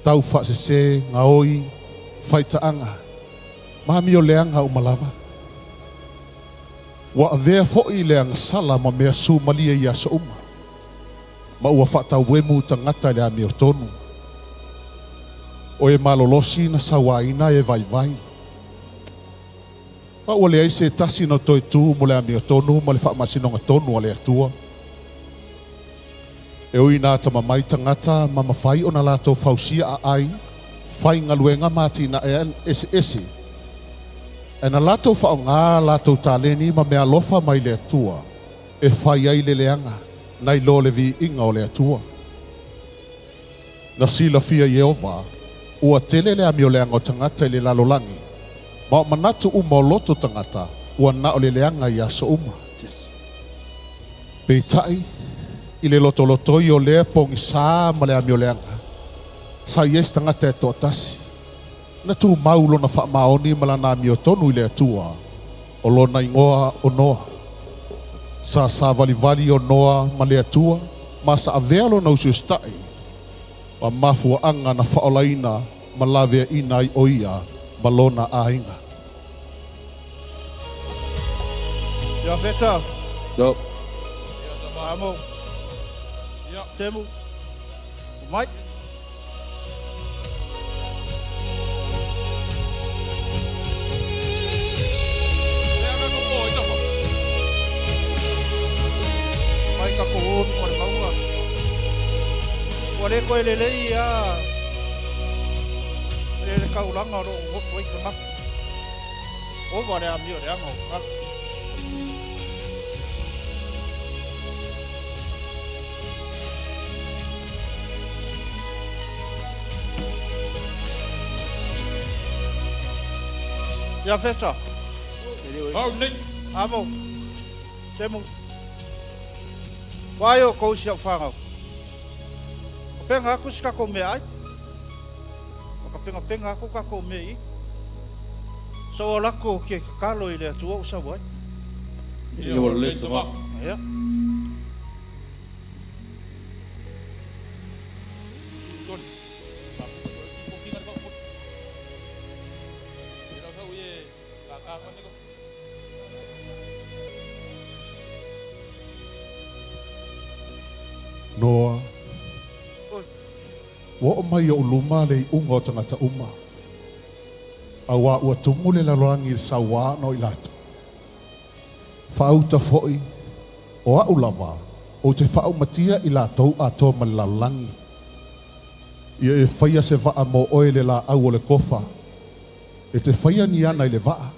taufaasese, gaoi, faitaaga, ma amioleaga uma lava. Ua avea foi le agasala ma mea sumalie i aso uma, ma ua faatauemu tagata i le amiotonu. O e malolosi na sauaina e vaivai. Ma ua leai se tasi na toe tu mo le amiotonu ma le faamasinoga tonu a le Atua. E ui ina atamamai tagata ma mafai ona latou fausia aai, faigaluega ma atinae eseese, ae na latou faaaogā latou taleni ma meaalofa mai le Atua e fai ai le leaga nai lo le viiga o le Atua. Na silafia e Ieova, ua tele le amioleaga o tagata i le lalolagi, ma o manatu uma o loto o tagata ua na o le leaga i aso uma. Peitai, i le lotolotoi o lea pogisā ma le amioleaga, sa i ai se tagata e toatasi, na tumau lona faamaoni ma lana amiotonu i le Atua, o lona igoa o Noa. Sa savalivali o Noa ma le Atua, ma sa avea lona usiusita'i, ma mafuaaga na faaolaina ma laveaina ai o ia ma lona aiga.
Iafeta. Amo. Semu. Mike. Mai ka ko onu ma le mauga. Ua le koe lelei a le le kaulaga o loo nofo ai tagata. Ova le amio leaga o tagata. Iafeta. Amo. Semu. Vai o kou si au whangau. Ka penga aku si kako mea ai. O ka penga penga aku kako mea i. Sa o lako ke kakalo i le atua o sau ai.
Ia ua lelei tama.
Ia.
Noa, ua oo mai i ou luma le iuga o tagata uma, auā ua tumu le lalolagi i le sauā ona o i latou. Faauta foi, o a'u lava, ou te faaumatia i latou atoa ma le lalolagi. Ia e faia se vaa mo oe i le laau o le kofa, e te faia ni ana i le vaa,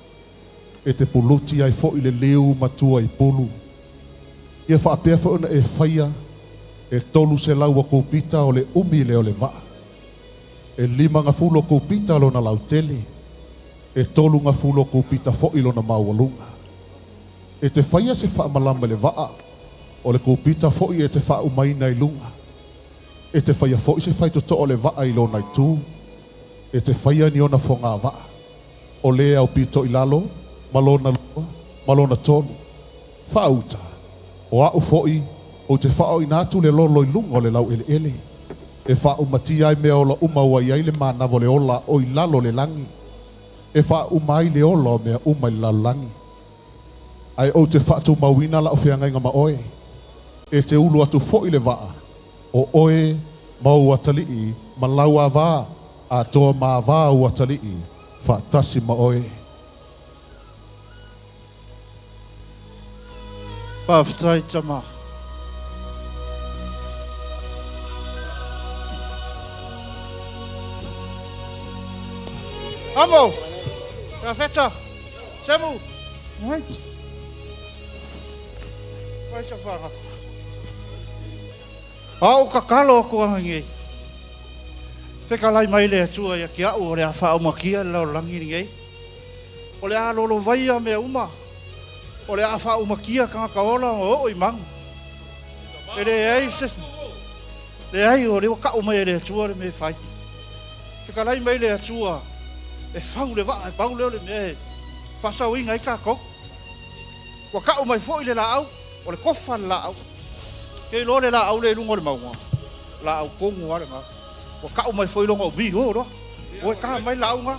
e te puluti ai foi le liu matua i pulu. Ia faapea foi ona e faia e 300 o kupita o le umi lea o le vaa. E 50 o kupita lona lautele, e 30 o kupita foi lona maualuga. E te faia se faamalama i le vaa, o le kupita foi e te faaumaina i luga. E te faia foi se faitotoo o le vaa i lona itu. E te faia ni ona fogavaa, o le aupito i lalo, ma lona lua, ma lona tolu. Faauta, o a'u foi, ou te faaooina atu le lolo i luga o le laueleele, e faaumatia ai mea ola uma ua i ai le manava o le ola o i lalo o le lagi, e faauma ai le ola o mea uma i le lalolagi. Ae ou te faatumauina la'u feagaiga ma oe, e te ulu atu foi i le vaa, o oe ma ou atalii ma lau avā atoa ma avā a ou atalii faatasi ma oe.
Faafetai tama. Amo! Iafeta! Semu! Mai! Fai sa whanga. A o kakalo aku angi.
Fekalai mai le Atua ia te a'u o le a faaumakia le lalolagi lenei. O le a lolovaia mea uma. O le a faaumakia tagata ola ma oo i magu. E leai se leai o lea ua ta'u mai e le Atua le mea e fai. Fekalai mai le Atua e fau le vaa e pau lea o le mea e faasaoina ai tatou. Ua ta'u mai fo'i le laau, o le tofa le laau. Ke iloa le laau lea i luga o le mauga, laau tonu lava lena. Ua ta'u mai foi lona umi o loa. O e tā mai le laau lena.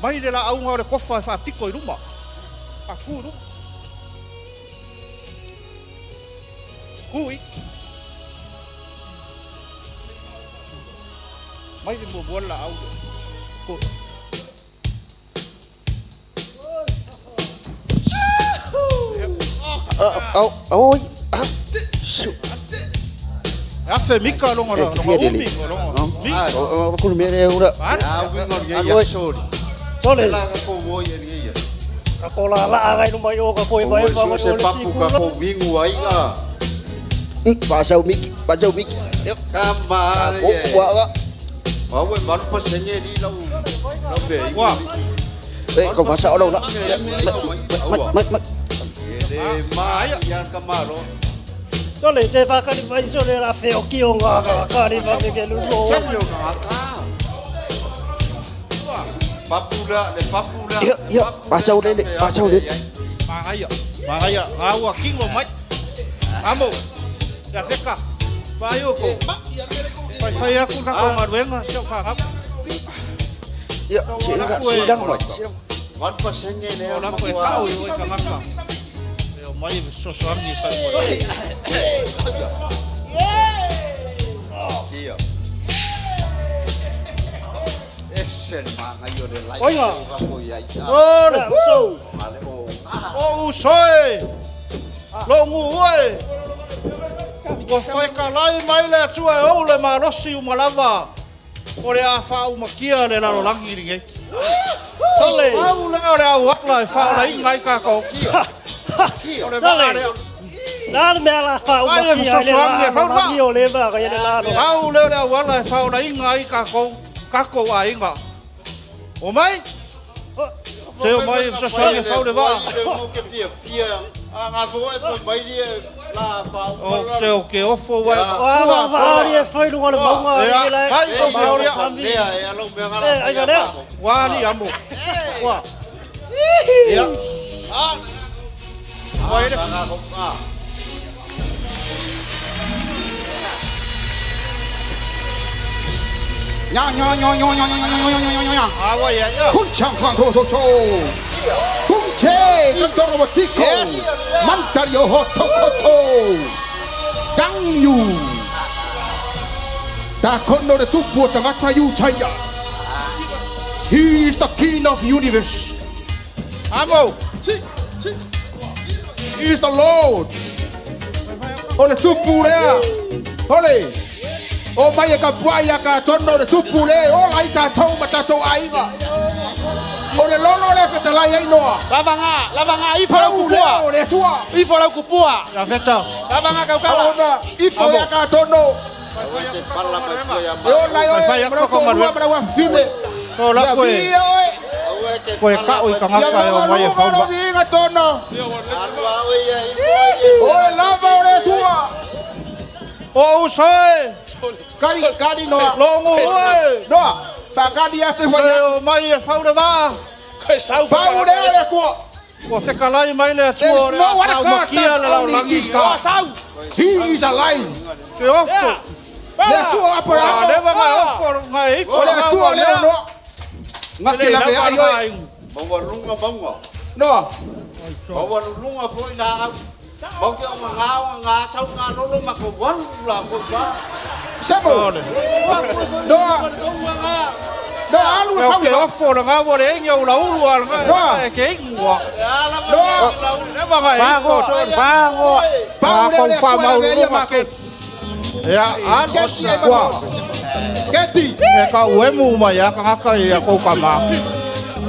Mai le laau lena o le tofa e faapito i luma. Faatu i luma. Tu i. Mai le muamua le laau lea. Tu.
Oi, su.
Afe mika longa
E,
longa
fia
umi
dele.
longa mi.
O kulu me le ura.
Sole.
La ka ko wo ye ni ia.
Ka ko la la ngai luma i o ka koe
O
vai
wo
va
se
o le
papu
siku
ka
la.
ko wingu ai ga.
Pa sau miki, pa sau miki.
Ka ma
Ko
ye.
wa ga.
Wa we malu pa senye ni lau. Lau be.
Wa.
E ko fa sa olo la. Ma ma ma.
Le ma ya ka maro.
Sole te whakari mai sole la wheo ki o ngā ka kari va me ke lulo.
Papula le papula.
Ia, ia, pa sau lele, pa sau lele.
Magaia, magaia, ngā kingo mai. Amo. Ya feka. Vai o ko. Vai fai aku ka ko ngaruenga se o whakap.
Ia, se ga, se dang mai.
Malu pa senye le
O la koe tau i oi kangaka. E o mai sosoangi kai mo.
Ia. Ese manga yo le lai.
Oiga.
Ka ko ia.
Ore.
So,
Male o.
O usoe. Longu oe. Ua whaekalai mai le atua e ou le malosi umalava. O le a whaaumakia le lalolagi lenei.
Sole.
Au le o le au ala e whaola inga i kākou. O le maa lea.
Nā le mea la wha
Ai, e
umakia le
fesoasoani e
la
fauna.
la o le va ka le la lo.
Au leo le au ala e whaola inga i kākou. Kākou a inga. O mai? Te o mai e fesoasoani e faule vaa.
Le mo ke fia fia. A ngā fo e fo mai li la pa.
O se o ke ofo wai.
Wa wa wa ari e whai lunga le maunga
Ea,
i le
fai o
ma o le
lea.
sami.
Lea e alo me ngala.
E, ai ka lea.
Wali amo. Wa. Ia. Wa ele.
Nya nya nya nya nya nya nya nya nya nya nya.
A wa ia ia.
Kun chang kwang to to to. Kun che kantoro watiko. Mantario ho to ko to. Gang yu. Ta kono de tupu o tangata yu taya. He is the king of universe.
Amo.
He is the Lord. O le tupu lea. Ole. O mai e ka puai a ka tono le tupu le. O lai tātou ma tātou aiga. O le lolo le whetalai ai noa.
Lavanga, lavanga, ifo lau
Pau lea
kupua.
o le atua.
Ifo lau kupua.
Ia feta.
Lavanga kaukala.
Ona, ifo ia ka tono.
Te pala mai fo ia
E o lai
Fai
oe,
aku
marau
ka
tō rua,
marua.
marau awhine.
To la
Ia
koe.
via oe.
Koe kau i
Ia
kangaka e o mai e
maua lunga
faua.
no viinga tono.
Alua o ia i fo ia.
Oe lava o le atua.
O usoe.
Kari, kari noa.
Longu oe.
Noa, whakari a se
Te
whaia.
o mai e faule vaa.
Koe sau
Pau lea o le atua.
Ua fekalai mai le
There
atua
is
o le
no
a
other God,
whaaumakia
that's
le
only
lalolagi.
this God.
Sau.
He is alive.
Te ofo.
Le atua o
Ua
Aperahama.
lewa ngai ofo ngai ifo.
O le atua lea o Noa. Ngake
Te le
lawe
lava
ai oe.
ngai.
Maua lunga maunga.
Noa,
Maua lunga fo i la au. Mau ke o ngā o ngā sau ngā lolo ma ko walu la ko pa.
Sebo.
Ole.
Noa, Noa, alu e
Eo
tau
ke
le
ofo le ngā wale inga ula ulu a le
Noa.
ngā e ke ingua.
Noa.
Lewa ngai ifo.
Fango.
Pau lea o le
Wha
atua
mau
le vea ia
lunga
mākou.
ke. Ia, amo.
Keti ai
Wa.
mākou. Keti.
E ka uemu mai a kangaka i a kou kama.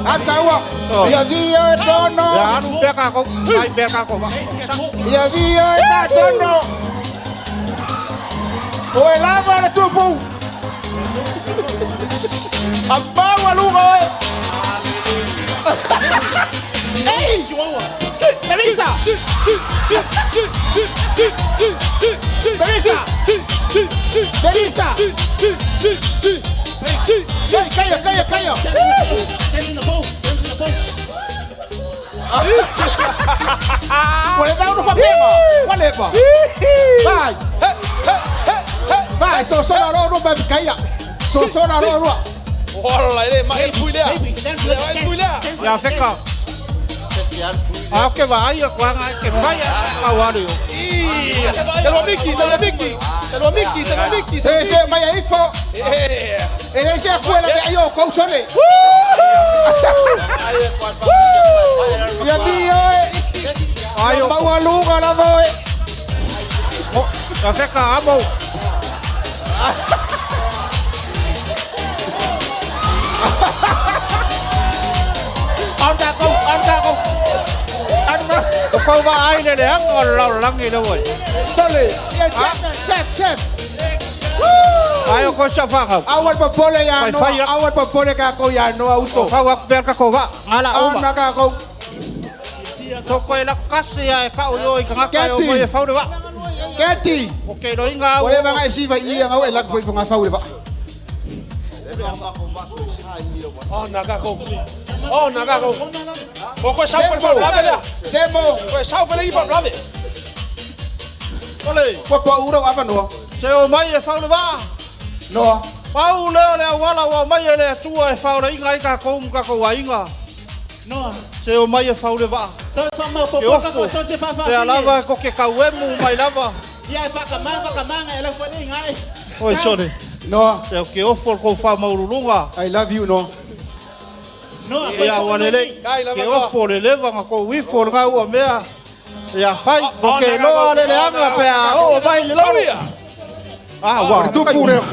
Ataua. Ia via e tono.
Ia alu pea kākou. Ai pea kākou.
Ia via e tā tono. Oe lava le tupu. Amaualuga oe. Ei! Melissa! Melissa! Melissa! Ei, caia, caia, caia! Ua le tau no whapenga. Ua leva. Vai. Vai, so so la ro ro ba kaia. So so la ro ro.
Ola, ele ma el fui lea. Le ma el fui lea.
Ia feka. A ke vai a kwa ngai ke fai a wari.
Salwa Miki, salwa Miki. Salwa Miki, salwa Miki.
Se se mai ai fo. Ele se kuela be ayo ko sole. Ia di oi.
Ayo.
Maualuga lava oe.
Ia feka amo.
Anda kau, anda kau. Anda.
O kau va ai le le anga o lau langi le wai.
Sole. Ia chef, chef, chef.
Ai o ko sa whakau.
Awal popole ya
Fai
no.
fai
Awal popole ka ko ya no uso.
Fau aku per ka ko va. Ngala uma.
Ana ka ko.
Toko e la kasi ai ka o yo i ka ngaka e o mai e fau le va.
Keti.
O ke ro inga au.
Ua le vanga e siva i ia ngau e lak foi fonga fau le va.
Oh, nagako. Oh, nagako. O ko sau pe lave lea.
Semo.
Ko sau pe le lave.
Ole.
Ua pa ura ava noa.
Se o mai e fau le va.
Noa.
Pau leo le awala wa mai e le atua e fau le inga i ka kou ka kou ainga.
Noa.
Se o mai e fau le va.
So fa ma po
Ke
po
ofo.
ka so se fa fa.
Te alava ko ke kauemu mai lava.
Ia fa ka ma fa ka manga e la fo le ngai.
Oi sore.
Noa.
Te o ke ofo ko fa maurulunga.
I love you Noa.
Noa.
Ia wa lele. Ke ofo le leva nga ko wifo le ngau mea. Ia fai ko ke loa le le anga pe a o mai le lo. Ah wa.
Le tupu leo.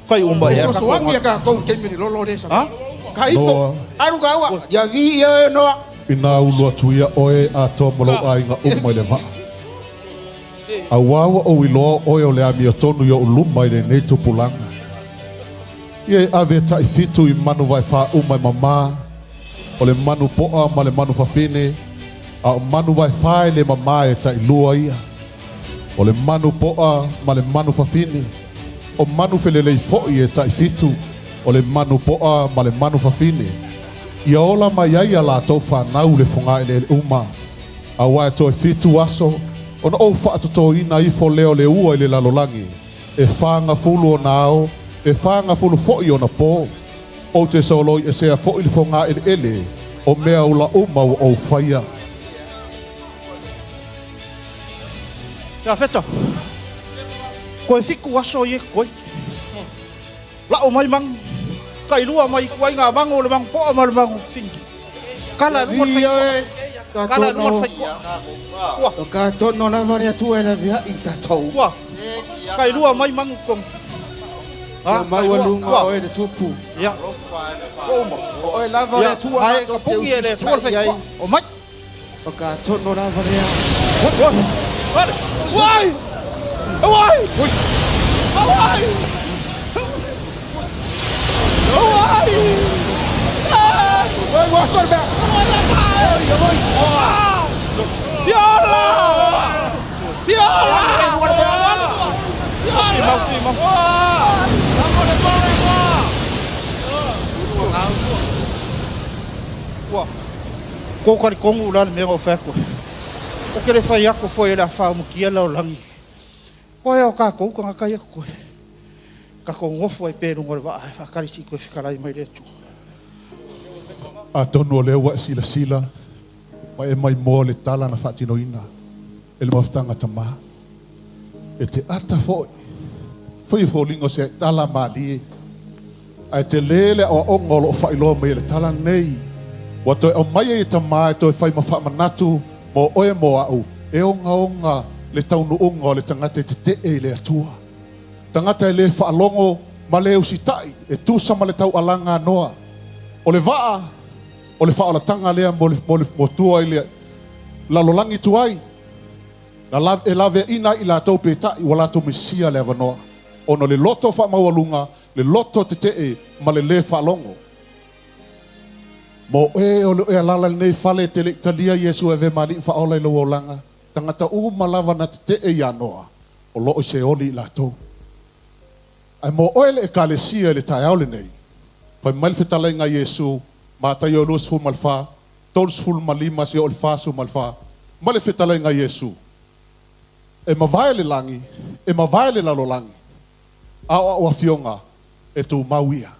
Kai umba ia.
So so angi ka ko ke mi lolo le sa.
Ha?
Ka ifo. Aru ka ua. Ia vi ia Noa.
Ina ulu atu ia oe a toa mo lau ainga uma i le vaa. A wawa o iloa oe o le amia tonu i o uluma i le nei tupulaga. Ia e ave tai fitu i manu vai wha uma i mamā, o le manu poa ma le manu whawhine, a o manu vai whae le mamā e tai lua ia. O le manu poa ma le manu whawhine, o manu whelelei foi e tai fitu, o le manu poa ma le manu whawhine. Ia ola mai ai a lātou whanau le whonga ele uma. A wae toe fitu aso, ona ou whaatotoina ifo leo le ua i le lalolangi. E whanga fulu o nao, e whanga fulu foi o na pō. O te saoloi e sea foi le whonga ele ele, o mea ula uma o ou whaia.
Ia feta. Koe fiku aso i e koe. Lao mai mang. Kai lua mai kuai ngā mango le mango poa ma le mango fingi. Kala lunga le whai koa. Kala lunga le whai koa.
O ka tono lava le atua e la via i tatou.
Ua. Kai lua mai mangu kong.
Ia maualuga oe le tupu.
Ia.
O oe lava le atua.
Ai ka puki e le atua le whai koa. O mai.
O ka tono lava lea.
Ole.
Wai! Wai! Wai! Wai!
Oi, ua sore mea.
Tiola! Tiola!
Ua. Ko kari kongu la le mea o whakoe. O ke le whai ako foi e le awha umukia lau langi. Koe o kā kou ka ngā ako koe. Ka ko ngofo e pērunga le waa e whakarisi koe whikarai mai le atua.
A tonu o lea ua e sila sila, ma e mai moa le tala na whaatinoina, e le mafutanga tamā. E te ata foi, foi fōlingo se tala malie, a e te lele o ongo o loo whailoa mai e le tala nei. Ua toe au mai e tamā e toe whai ma whaamanatu, mo oe mo au, e onga onga le taunu unga o le tangata e te te e i le atua. Tangata e le whaalongo ma le usitai, e tusa ma le tau alanga noa. O le vaa, o le whaolatanga lea mo tua i le lalolangi tuai. Na la, e laveaʻina ai i latou petaʻi ua latou misia le avanoa, ona o le loto faamaualuga, le loto teteʻe ma le lē faalogo. Mo oe o le o e alala i lenei fale e te leʻi talia Iesu e avea ma Alii ma Faaola i lou olaga, tagata uma lava na teteʻe iā Noa, o loo i Seoli i latou. Ae mo oe le Ekalesia i le taeao lenei, fai mai le fetalaiga a Iesu, Mataio 24, 35 seia oo i le 44, ma le fetalaiga a Iesu, E mavae le lagi, e mavae le lalolagi, a o a'u afioga e tumau ia.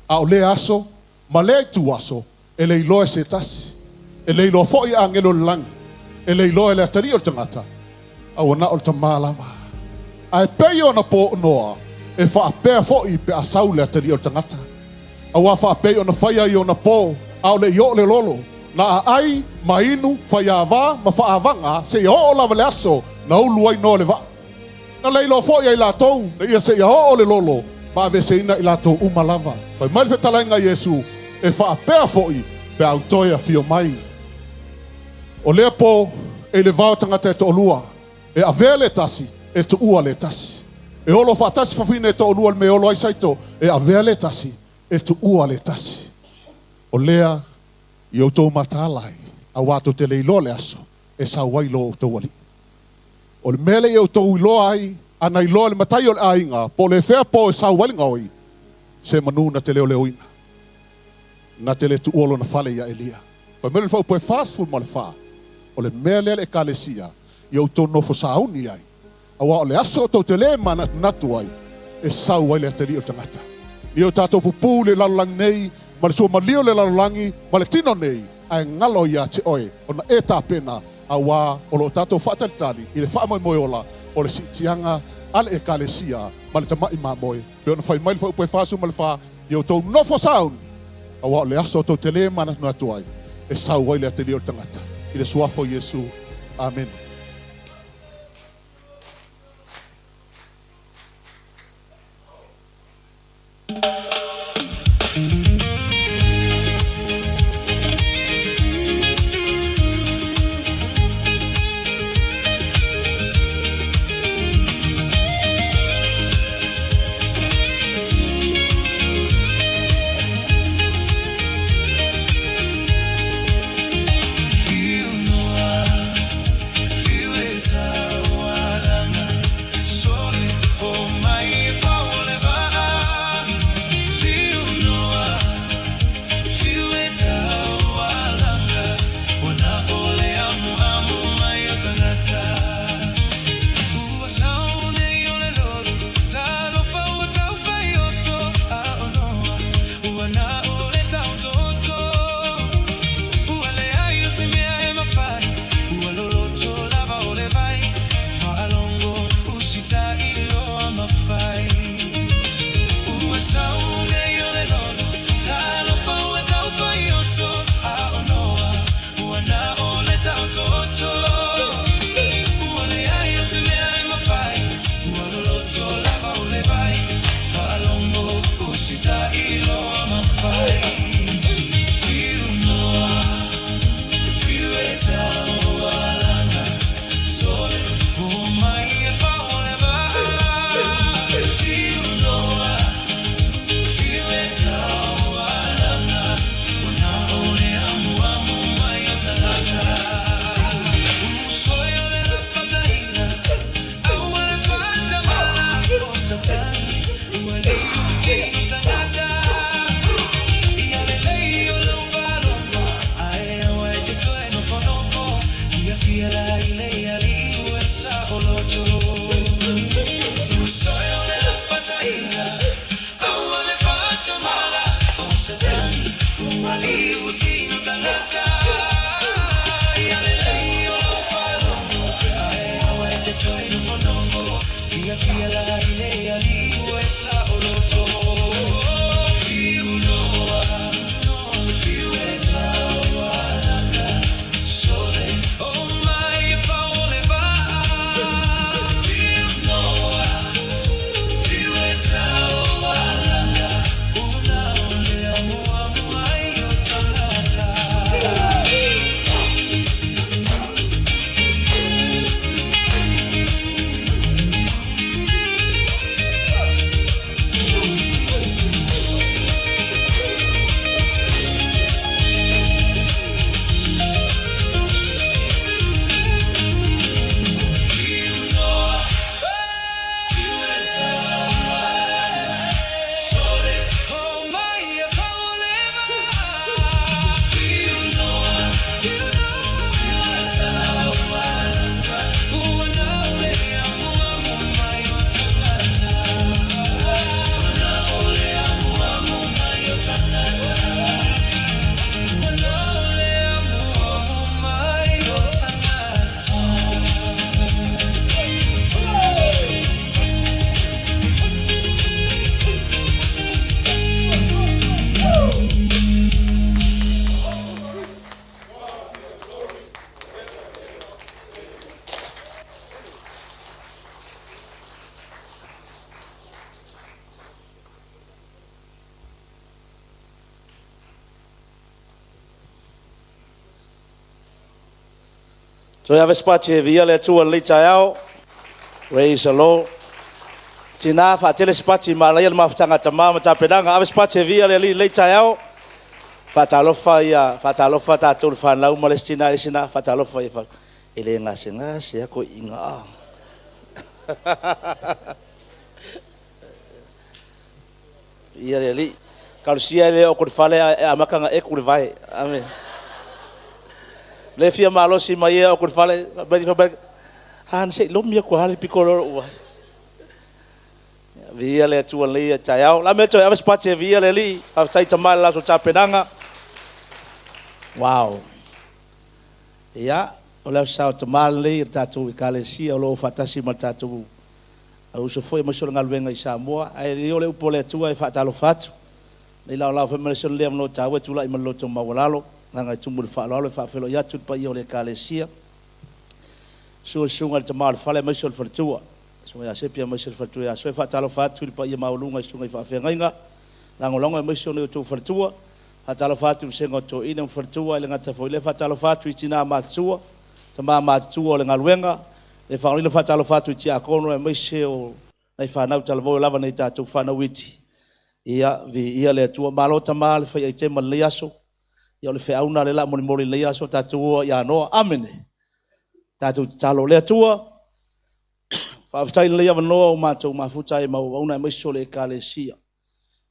A o lea aso ma lea ituaso e le iloa e se tasi, e le iloa foi e agelo o le lagi, e le iloa e le atalii o le tagata, a ua na o le Tamā lava. Ae pei ona po o Noa, e faapea foi pe a sau le atalii o le tagata. Auā faapei ona faia i ona po, a o le i oo le lolo, na aai, ma inu, faiāvā, ma faaavaga, seia oo lava le aso na ulu ai Noa i le vaa. Na le iloa foi e i latou, na ia seia oo le lolo, ma aveeseina i latou uma lava. Fai mai le fetalaiga a Iesu, E faapea foi pe a ou toe afio mai. O lea po, e i le vao tagata e toalua, e avea le tasi, e tuua le tasi. E olo faatasi fafine e toalua i le mea e olo ai saito, e avea le tasi, e tuua le tasi. O lea i outou mataala ai, auā tou te le iloa le aso e sau ai lo outou Alii. O le mea lea i outou iloa ai, ana iloa e le matai o le aiga, po o le fea po e sau ai le gaoi, se manu na te leoleoina, na te le tuua lona fale ia Elia. Fai mai le faupu e 44, o le mea lea le Ekalesia i outou nofo sauni ai, auā o le aso tou te le manatunatu ai, e sau ai le atalii o le tagata. Ia o tatou pupū i le lalolagi nei, ma le suamalie o le lalolagi, ma le tino nei, ae galo ia te oe ona e tapena, auā o lo o tatou faatalitali i le faamoemoe ola o le siitiaga a le Ekalesia ma le tamaʻi mamoe, pei ona fai mai le fuaiupu e 44, Ia outou nofo sauni, auā o le aso tou te lē manatunatu ai, e sau ai le atalii o le tagata. I le Suafa o Iesu. Amene.
Toe ave se pati e viia le Atua i lenei taeao. Praise the Lord. Tina faatele se pati manaia le mafutaga a tama ma tapenaga. Ave se pati e viia le Alii i lenei taeao. Faatalofa ia, faatalofa tatou le fanau ma le isi tina i le isi ina. Faatalofa ia, e le gasegase lava toeaiina a. Viia le Alii. Talosia e le oo atu i le fale ae amata ona eku le vae. Amene. Le fia malosi mai e oo atu i le fale, fai mai, a na se i lomi atu lava le pito lea o lou vae. Viia le Atua i lenei taeao. O le a mea toe ave se pati e viia le Alii. Faafetai tama i le latou tapenaga. Wow. Ia, o le Aso Sa o Tama lenei o le tatou Ekalesia o lo o faatasi ma le tatou uso foi aemaise o le galuega i Samoa. Ae le i oo le upu a le Atua e faatalofa atu. Nei laolao foi ma le isi o lenei avanoa taua e tulai ma le loto maualalo, agaga e tumu i le faaaloalo e faafeiloai atu i le paia o le Ekalesia. Susu le susuga i le tama o le fale aemaise o le faletua, susuga ia Sepi aemaise o le faletua ia Soe. Faatalofa atu i le paia maualuga i susuga i faafeagaiga, lagolago aemaise o nai outou faletua. Faatalofa atu i vasega o toeaiina ma faletua, e le gata foi i lea, faatalofa atu i tina matutua, tama matutua o le galuega. E faaaogaina faatalofa atu i tiakono aemaise o nai fanau talavou e lava nei tatou fanau iti. Ia, viia le Atua. Malo tama le fai aitema i lenei aso. Ia o le feau lena lea o le a molimoli i lenei aso, tatou o ia Noa. Amene. Tatou tatalo. Le Atua, faafetai i lenei avanoa ua matou mafuta ai ma auauna aemaise o le Ekalesia.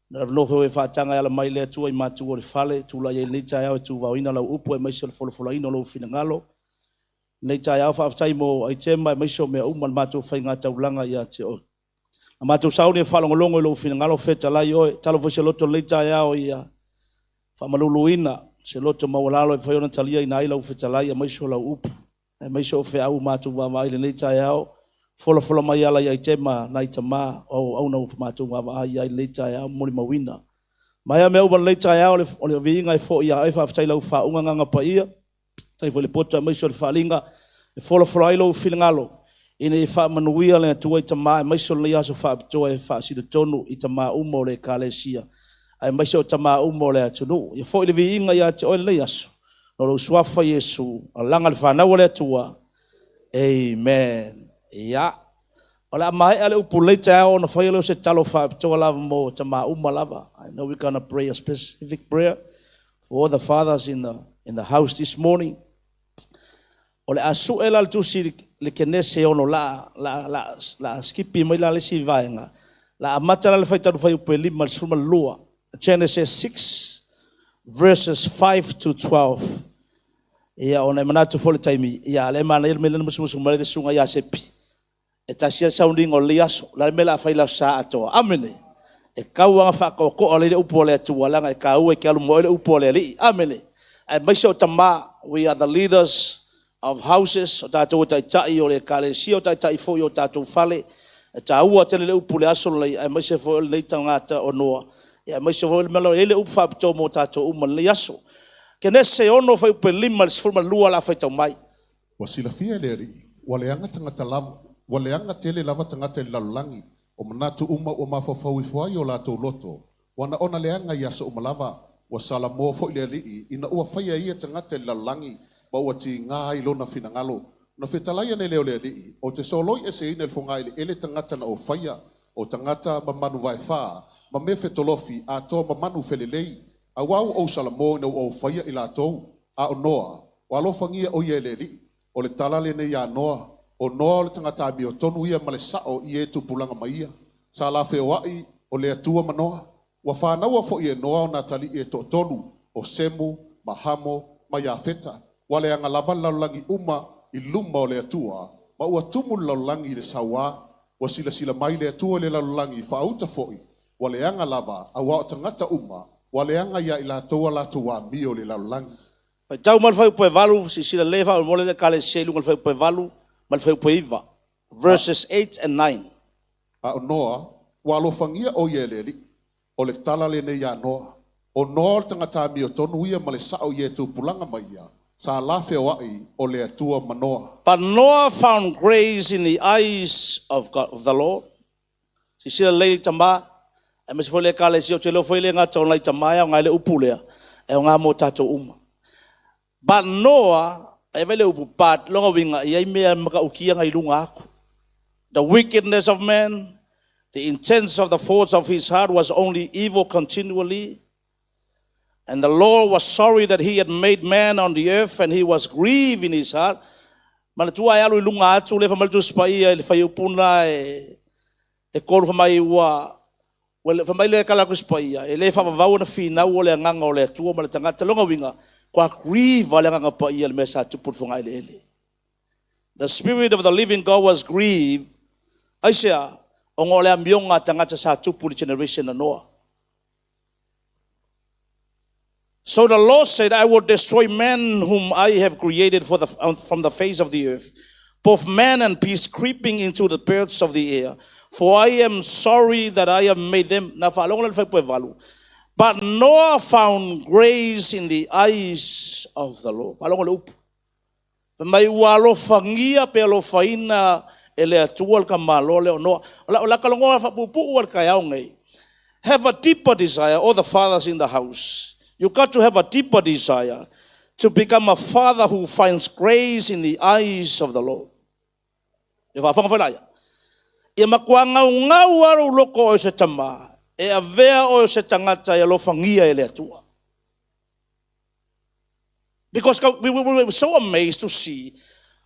Na avanoa foi e faataga e ala mai le Atua i matua o le fale, tulai ai lenei taeao e tuvaoina lau upu aemaise o le folafolaina o lou finagalo. Lenei taeao faafetai mo aitema aemaise o mea uma le matou faigataulaga ia te oe. Na matou sauni e faalogologo i lou finagalo fetalai oe, talo foi se loto lenei taeao ia faamaluluina se loto maualalo e mafai ona taliaina ai lau fetalai aemaise o lau upu, aemaise o feau ua matou vaavaai i lenei taeao, folafola mai ala i aitema nai tama o auauna ua matou vaavaai i ai i lenei taeao molimauina. Maea mea uma lenei taeao o le viiga e foi ia oe, faafetai i lau faauuga Agaga Paia, faafetai foi i le poto aemaise o le faaaliga e folafola ai lou finagalo ina ia faamanuia le Atua i tama aemaise o lenei aso faapitoa e faasilotonu i tama uma o le Ekalesia aemaise o tama uma o le atunuu. Ia foi le viiga ia te oe lenei aso, ona o lou suafa Iesu, alaga le fanau a le Atua. Amen. Ia, o le a maea le upu lenei taeao ona faia lea o se talo faapitoa lava mo tama uma lava. I know we're gonna pray a specific prayer for all the fathers in the house this morning. O le a sue la le tusi le Kenese 6 la la la la skipi mai la le isi vaega. La amata la le faitau fuaiupu e 5 i le 12. Genesis 6 verses 5 to 12. Ia ona e manatu foi le taimi, ia le manaia le mea lea na musumusu mai le susuga ia Sepi. E tasi lava le sauniga o lenei aso. O le a le mea o le a fai i le Aso Sa atoa? Amene! E tatau lava ona faatoatoa lelei le upu a le Atua, leaga e taua e te alu ma oe le upu a le Alii. Amene! Aemaise o tama, we are the leaders of houses, o tatou o taitai o le ekalesia, o taitai foi o tatou fale. E taua tele le upu i le aso lenei, aemaise foi o lenei tagata o Noa, aemaise foi o le mea lea e i ai le upu faapitoa mo tatou uma i lenei aso. Kenese 6 fuaiupu e 5 i le 12 o le a faitau mai.
Ua silafia e le Alii, ua leaga tagata lava, ua leaga tele lava tagata i le lalolagi, o manatu uma ua mafaufau ifo ai o latou loto, ua na ona leaga i aso uma lava. Ua salamo foi le Alii ina ua faia e ia tagata i le lalolagi, ma ua tiga ai lona finagalo. Ona fetalai ane lea o le Alii, Ou te soloi eseina i le fogaeleele tagata na ou faia, o tagata ma manu vaefā, ma mea fetolofi, atoa ma manu felelei, auā ua ou salamo ina ua ou faia i latou. A o Noa, ua alofagia o ia e le Alii. O le tala lenei iā Noa, o Noa o le tagata amiotonu ia ma le sa'o i e tupulaga ma ia. Sa la feoa'i o le Atua ma Noa. Ua fanaua fo'i e Noa ona atalii e toatolu, o Semu, ma Hamo, ma Iafeta. Ua leaga lava le lalolagi uma i luma o le Atua, ma ua tumu le lalolagi i le sauā. Ua silasila mai le Atua i le lalolagi faauta fo'i, ua leaga lava, auā o tagata uma, ua leaga iā i latou a latou amio i le lalolagi.
Faitau mai le fuaiupu e 8, silasila lelei faamolemole le Ekalesia i luga o le fuaiupu e 8 ma le fuaiupu e 9, verses 8 and 9.
A o Noa, ua alofagia o ia e le Alii. O le tala lenei iā Noa, O Noa o le tagata amiotonu ia ma le sa'o i e tupulaga ma ia, sa la feoa'i o le Atua ma Noa.
But Noah found grace in the eyes of God, of the Lord. Silasila lelei tama, aemaise foi le Ekalesia, ou te iloa foi e le gata o nai tama e aoga ai le upu lea, e aoga mo tatou uma. But Noah Ai vai le upu but longa winga i ai mea makaukia ngai lunga aku. The wickedness of man, the intents of the thoughts of his heart was only evil continually. And the Lord was sorry that he had made man on the earth, and he was grieved in his heart. Manatua e alu i luga atu le fai mai le Tusi Paia i le fuaiupu lena e 3 fai mai ua ua fai mai le kala Tusi Paia e le faavavau ona finau o le agaga o le Atua ma le tagata. Lona uiga kua grieve le agaga paia i le mea sa tupu i le fogaeleele. The spirit of the living God was grieved. Aisea? Ona o le amioga a tagata sa tupu i le generation a Noa. So the Lord said, I will destroy man whom I have created for the, from the face of the earth, both man and beast creeping into the birds of the air. For I am sorry that I have made them. Na faalogo la le fuaiupu e 8. But Noah found grace in the eyes of the Lord. Faalogo le upu. Fai mai ua alofagia pe alofaina e le Atua le tamaloa lea o Noa. O la, o la kalongoa faapuupuu a le taeao nei. Have a deeper desire, all the fathers in the house. You got to have a deeper desire to become a father who finds grace in the eyes of the Lord. E faafofoga foi laia. Ia matua gaugau lava lou loto o oe o se tama, e avea oe o se tagata e alofagia e le Atua. Because we were so amazed to see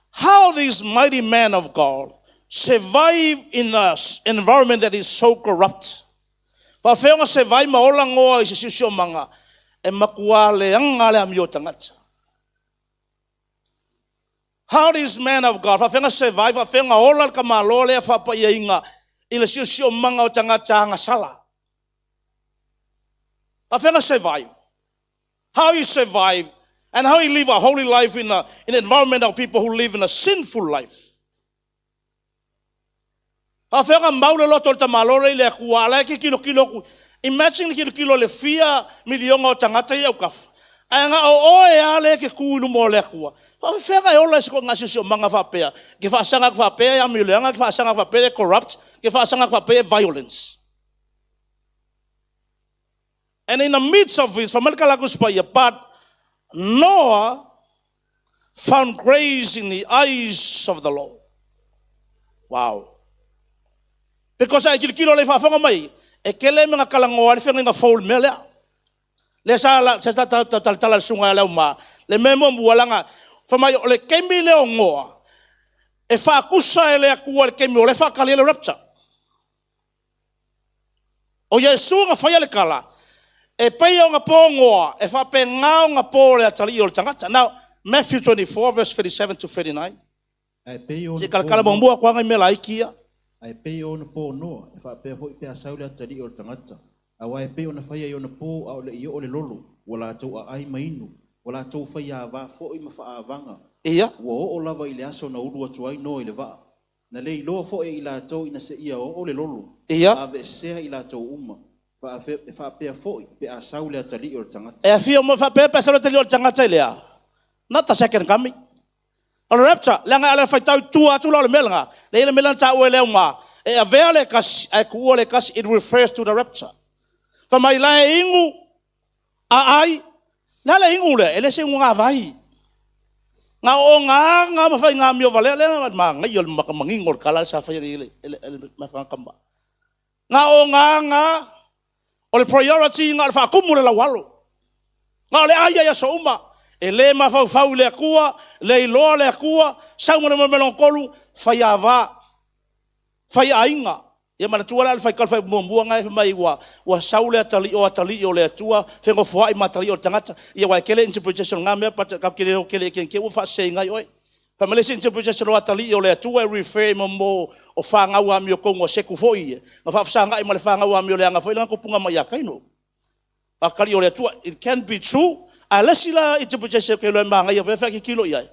how this mighty man of God survive in an environment that is so corrupt. Faafefea ona survive ma ola Noa i se siosiomaga e matua leaga le amio tagata. How this man of God, faafefea ona survive, faafefea ona ola le tamaloa lea faapaiaina i le siosiomaga o tagata agasala. Faafefea ona survive. How he survived and how he live a holy life in a, in an environment of people who live in a sinful life. Faafefea ona mau le loto o le tamaloa lea i le Atua, a la e tilotilo atu. Imagine le tilotilo i le fia miliona o tagata ia autafa, ae na o oe lava lea e te tu i luma o le Atua. Faafefea ona e ola i se ituaiga siosiomaga faapea, e te faasaga atu faapea e amioleaga, e te faasaga atu faapea e corrupt, e te faasaga atu faapea e violence. And in the midst of it, fai mai le tala a Tusi Paia, but Noah found grace in the eyes of the Lord. Wow. Because a e tilotilo le faafofoga mai, e tele mea na talanoa ai le feagaiga fou i le mea lea. Lea sa la, sa ta ta talatala le susuga ia Leauma, le mea muamua leaga fai mai o le taimi lea o Noa, e faatusa e le Atua i le taimi o lea e faatali ai le rapture. O Iesu na faia le tala, e pei ona po Noa, e faapena ona po le atalii o le tagata. Now, Matthew 24 verse 37 to 39.
Ae pei o
Se
ona po
talatala
Noa,
muamua atu lava nai mea laiti ia.
ae pei o ona po Noa, e faapea foi pe a sau le atalii o le tagata. Aua e pei ona faia i ona po a o le i oo le lolo, ua latou aai ma inu, ua latou fai ava foi ma faaavaga,
Ia.
ua oo lava i le aso na ulu atu ai Noa i le vaa. Na le iloa foi e i latou ina seia oo le lolo,
Ia.
ma aveesea i latou uma, e faapea foi pe a sau le atalii o le tagata.
E afio mai faapea pe a sau le atalii o le tagata i le a? Not the second coming. O le rapture, leaga e ala faitau i tua atu la o le mea lena. Le i ai le mea lea na taua e le auma, e avea le tasi ae tuua le tasi, it refers to the rapture. Fai mai la e inu, aai, le a le inu lea? E le se inu gavai. Na o ga ga ma fai ga mio valea lea manaia o le manino o le tala sa faia i le mafuaaga tama. Na o ga ga o le priority na o le faatumu le laualo. Na o le ai ai aso uma. E le mafaufau i le Atua, le iloa le Atua, sau ma le numera 3, fai ava. Faiaiga. Ia manatua la le faitau le muamua na e fai mai ua ua sau le atalii o atalii o le Atua fegofoai ma atalii o le tagata. Ia aua e tele interpretation o na mea but tatou te le o tele i te ua faaseseina ai oe. Fai mai le isi interpretation o atalii o le Atua e refer i mo o fanau amiotonu a Seku foi ia na faafesagai ma le fanau amioleaga foi lea na tupuga mai ia Kaino. Atalii o le Atua, it can be true, ae le isi la interpretation ou te iloa e manaia pea pe a tilotilo i ai,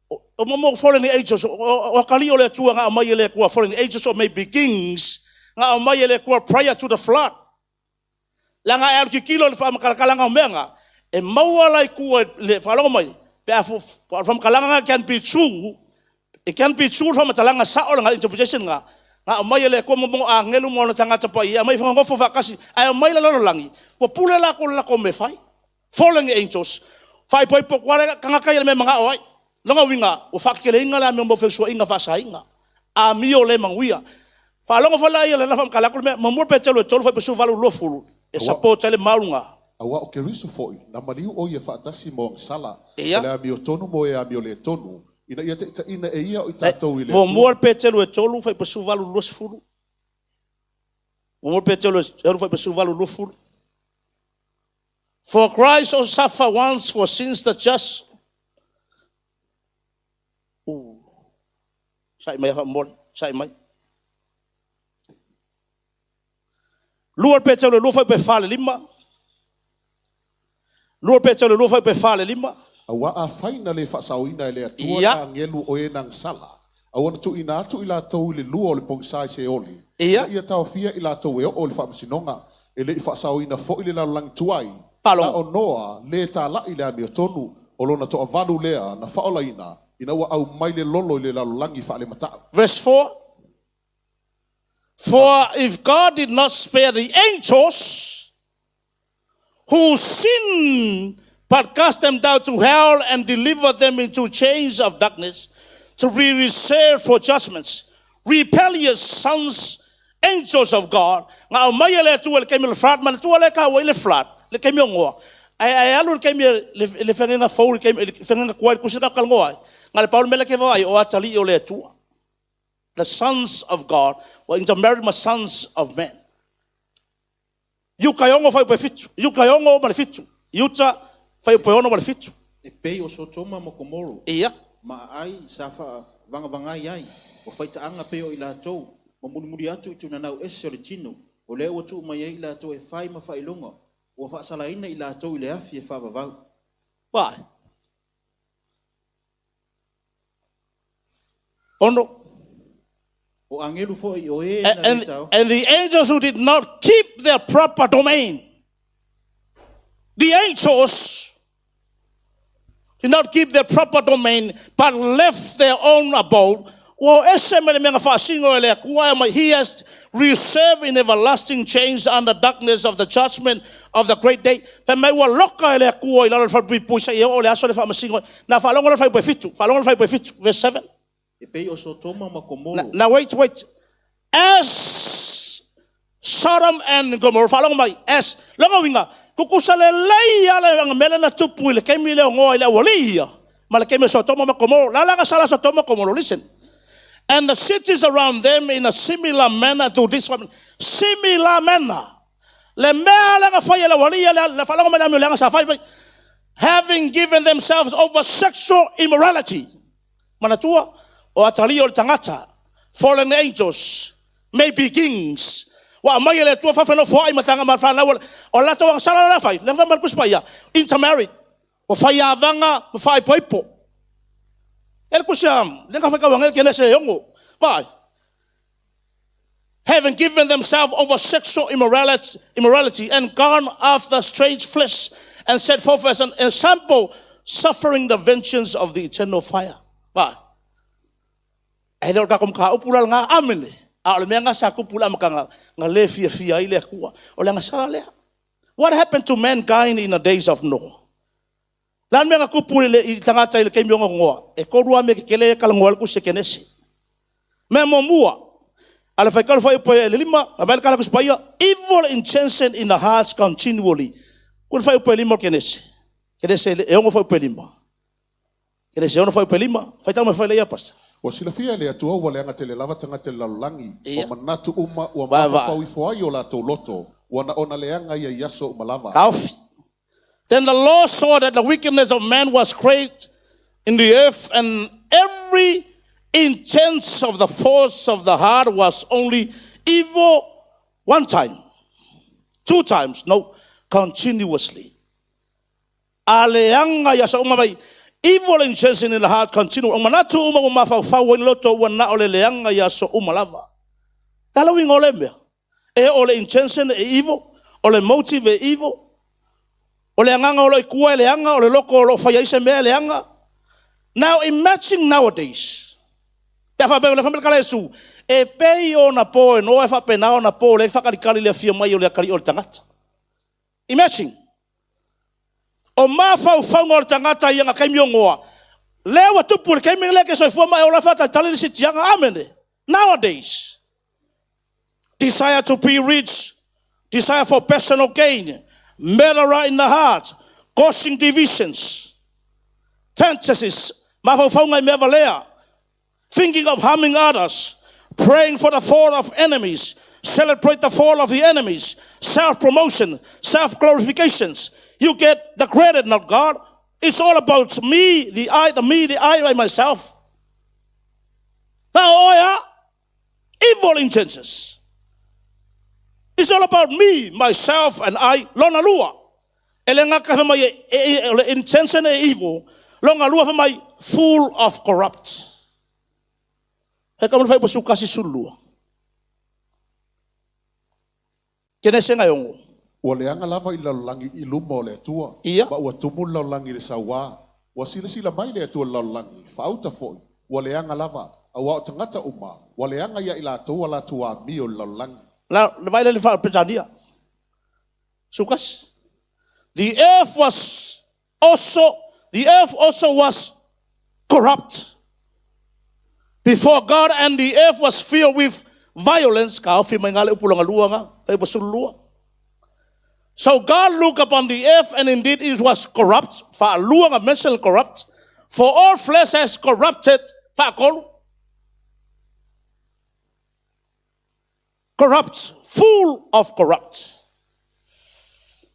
o mo fallen angels, o atalii o le Atua na aumai e le Atua, fallen angels or maybe kings, na aumai e le Atua prior to the flood. Leaga e alu tilotilo i le faamatalatalaga o mea na, e maua la i tua i le faalogo mai, pe a faamatalaga na can be true, It can be true le faamatalaga sao lena, le interpretation lena, na aumai e le Atua mo agelu ma ona tagata paia, e aumai fagogofo faatasi, ae aumai le lalolagi, ua pule latou i le latou mea e fai. Fallen angels, Faaipoipo kua le tagata ia le mea e magao ai. Lona uiga, ua faakekeleina le amio mo feusuaiga faasaina. Amio le manuia. Faalogo foi la ia le la faamatala atu le mea, muamua Petelo e 3 fuaiupu 18 20, e support ai le mau lena.
Auā o Keriso foi, na maliu ʻo ia faatasi ma agasala,
Ia.
o le amiotonu mo e amioletonu, ina ia taitaiina e ia o i tatou i le
Muamua
Atua.
le Petelo e 3 fuaiupu 18 20. Muamua Petelo e 3 fuaiupu 18 20. For Christ also suffered once for sins the just. Sa'i mai faamomoli, sa'i mai. Lua le Petelo e 2 fuaiupu e 4 i le 5. Lua Petelo e 2 fuaiupu e 4 i le 5.
Auā afai na le faasaoina e le Atua
Ia.
na agelu o e na agasala, a ua na tuuina atu i latou i le lua o le pogisā i Seoli,
Ia.
ina ia taofia i latou e oo i le faamasinoga, e le i faasaoina foi le lalolagi tuai,
Faalogo.
na o Noa le tala'i i le amiotonu, o lona toavalu lea na faaolaina, ina ua aumai le lolo i le lalolagi faalemata'u.
Verse 4. For if God did not spare the angels who sinned, but cast them down to hell and delivered them into chains of darkness to be reserved for judgments, rebellious sons, angels of God, nga aumai e le Atua i le taimi o le flood, manatua lea e taua ai le flood, le taimi o Noa, ae ae alu i le taimi le le feagaiga fou i le taimi le feagaiga tuai i le tusi lena ou te talanoa ai, na o le pau le mea lea e te vaai o atalii o le Atua. The sons of God were intermarried ma sons of men. Iuta e 6 fuaiupu e 7. Iuta e 6 ma le 7. Iuta fuaiupu e 6 ma le 7.
E pei o Sotoma ma Komoro,
Ia.
ma aai sa faavagavagai ai, ua faitaaga pei o i latou, ma mulimuli atu i tunanau ese o le tino, o lea ua tuu mai ai i latou e fai ma faailoga, ua faasalaina i latou i le afi e faavavau.
Why? Ono.
O agelu foi o e na
And,
le taofi.
and the angels who did not keep their proper domain. The angels did not keep their proper domain, but left their own abode. Ua o ese mai le mea na faasino e le Atua e aumai, He has reserved in everlasting chains under darkness of the judgment of the great day. Fai mai ua loka e le Atua i lalo o le falepuipui seia oo i le aso le faamasino ai. Na faalogo le fuaiupu e 7, faalogo le fuaiupu e 7, verse 7.
E pei o Sotoma ma Komoro.
Now wait, wait. As Sodom and Gomorrah, faalogo mai, as, lona uiga, tutusa lelei lava le mea lea na tupu i le taimi lea o Noa i le aualii ia, ma le taimi o Sotoma ma Komoro. La la ga sala Sotoma ma Komoro, listen. And the cities around them in a similar manner to this one. Similar manner. Le mea lea na fai e le aualii ia, le faalogo mai le amio leaga sa fai mai. Having given themselves over sexual immorality. Manatua, o atalii o le tagata, fallen angels, may be kings. Ua aumai e le Atua faafenofoai ma taga ma fanau o le latou agasala la fai, le fai mai le Tusi Paia, intermarried, ua fai avaga ma faaipoipo. E le Tusi a, le ka faitau age Kenese e 6. Vaai. Having given themselves over sexual immorality, immorality and gone after strange flesh and set forth as an example, suffering the vengeance of the eternal fire. Vaai. E le o le tatou mataupu la lena, amene. A o le mea lena sa tupu i le amataga, na le fiafia ai le Atua. O le agasala lea. What happened to mankind in the days of Noah? Le a le mea na tupu i le i tagata i le taimi o Noa? E tolu lava mea tetele lea e talanoa ai le Tusi a Kenese. Mea muamua, a le faitau le fuaiupu e 5, fai mai le tala a le Tusi Paia, evil intention in the hearts continually. Ku le fuaiupu e 5 o le Kenese. Kenese e 6 fuaiupu e 5. Kenese 6 fuaiupu e 5. Faitau mai foi lea, Pastor.
Ua silafia e le Atua ua leaga tele lava tagata i le lalolagi,
Ia.
o manatu uma ua
Vaavaai.
mafaufau ifo ai o latou loto, ua na ona leaga ia i aso uma lava.
Taofi. Then the Lord saw that the wickedness of man was great in the earth, and every intent of the force of the heart was only evil one time, two times, no, continuously. A leaga i aso uma mai, evil intention in the heart continue. O manatu uma ua mafaufau ai le loto ua na o le leaga i aso uma lava. Le a le uiga o lea mea? E o le intention e evil, o le motive e evil, o le agaga o lo o i tua e leaga, o le loko o lo o fai ai se mea e leaga. Now imagine nowadays, pe a faapea mai le tala a Iesu, e pei ona po e Noa e faapena ona po lea e faakalikali le afio mai o le atalii o le tagata. Imagine. O mafaufauga o le tagata i ana taimi o Noa, lea ua tupu i le taimi lea e te soifua ma e ola faatalitali le siitiaga. Amene. Nowadays, desire to be rich, desire for personal gain, murderer in the heart, causing divisions, fantasies, mafaufauga i mea valea, thinking of harming others, praying for the fall of enemies, celebrate the fall of the enemies, self-promotion, self-glorifications. You get the credit, not God. It's all about me, the I, the me, the I, by myself. Now, oh yeah, evil intentions. It's all about me, myself, and I. Lona lua. E le ngaka fa mai e, le intention e evil. Lona lua fa mai full of corrupt. He ka fai pasu kasi sulua. Kenese ngai ongo.
Ua leaga lava i le lalolagi i luma o le Atua,
Ia.
ma ua tumu le lalolagi i le sauā. Ua silasila mai le Atua i le lalolagi, faauta foi, ua leaga lava, auā o tagata uma, ua leaga ia i latou a latou amio i le lalolagi.
La le vai le le Peretania. Sukasi. The earth was also the earth also was corrupt before God and the earth was filled with violence. Ka ofi mai ngale upu longa lua nga, fai pa sulu lua. So God looked upon the earth and indeed it was corrupt. Faalua nga mention corrupt. For all flesh has corrupted. Faakolu. Corrupt. Full of corrupt.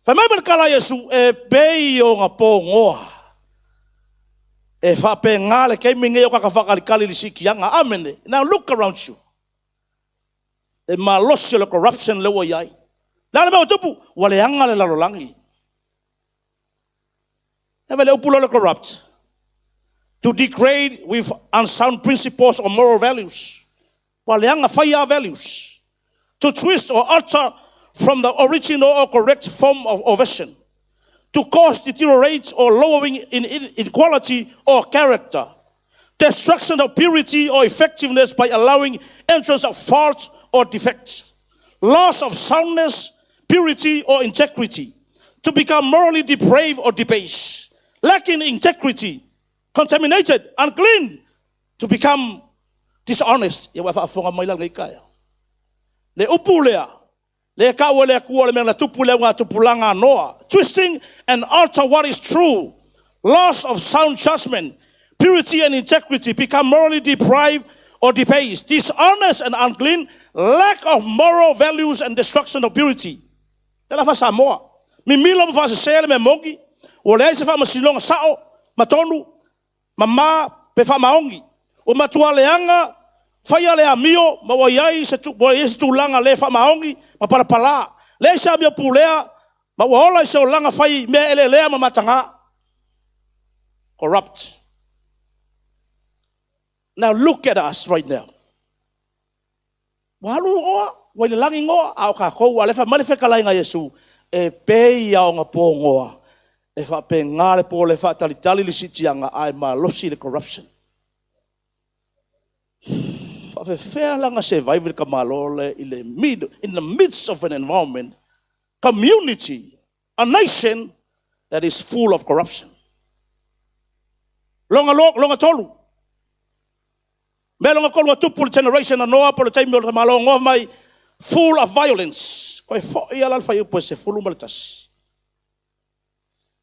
Fai mai ma le kala Iesu, e pei o nga pō ngoa. E whaape le keimi ngei o kaka whakalikali li sikianga. Amene. Now look around you. E malosi o le corruption le ua iai. Le ale mea o tupu, ua leaga le lalolagi. E vele upu le corrupt. To degrade with unsound principles or moral values. Ua leaga whaia values. To twist or alter from the original or correct form of or version. To cause deteriorate or lowering in quality or character. Destruction of purity or effectiveness by allowing entrance of faults or defects. Loss of soundness, purity or integrity. To become morally depraved or debased. Lacking integrity, contaminated, unclean. To become dishonest. Ia wa faafofoga mai la lenei taeao. Le upu lea, le ka ua le akua le mea na tupu le ngā tupulaga a Noa. Twisting and alter what is true. Loss of sound judgment, purity and integrity, become morally deprived or debased, dishonest and unclean, lack of moral values and destruction of purity. Le la fa Samoa. Mimilo ma faasesē le mea moni, ua leai se faamasinoga sao, ma tonu, ma ma pe faamaoni. Ua matua leaga, faia le amio, ma ua iai se, tu, ua iai se tulaga le faamaoni, ma palapalā. Leai se amio pulea, ma ua ola i se olaga fai mea eleelea ma matagā. Corrupt. Now look at us right now. Ua alu Noa, ua i le lagi Noa, a o kākou, a le fai mai le fetalaiga a Iesu, e pei ia o ngā pō Noa, e faapegā le pō le faatalitali le siitiaga, ae malosi le corruption. Faafefea la na survive le tamaloa le i le mid, in the midst of an environment, community, a nation that is full of corruption. Longa, longa tolu. Mea longa tolu a tupu le generation a Noa po le taimi o le tamaloa Noa mai full of violence. Koe fo'i ala le fuaiupu e 11.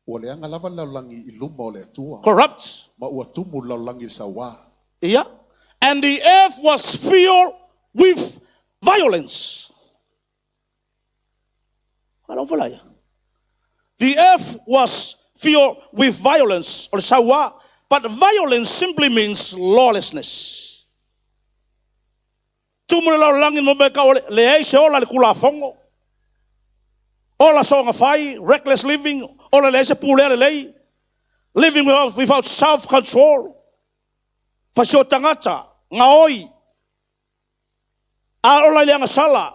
Ua leaga lava le lalolagi i luma o le Atua.
Corrupt.
Ma ua tumu le lalolagi i le sauā.
Ia. And the earth was filled with violence. Ala ufala ia. The earth was filled with violence, o le sauā. But violence simply means lawlessness. Tumu le lalolagi mo mea ka o le leai se ola i le Tulafono. Ola soona fai, reckless living, ola leai se pulea lelei. Living without self-control. Fasio tagata, ngaoi, a ola i le agasala,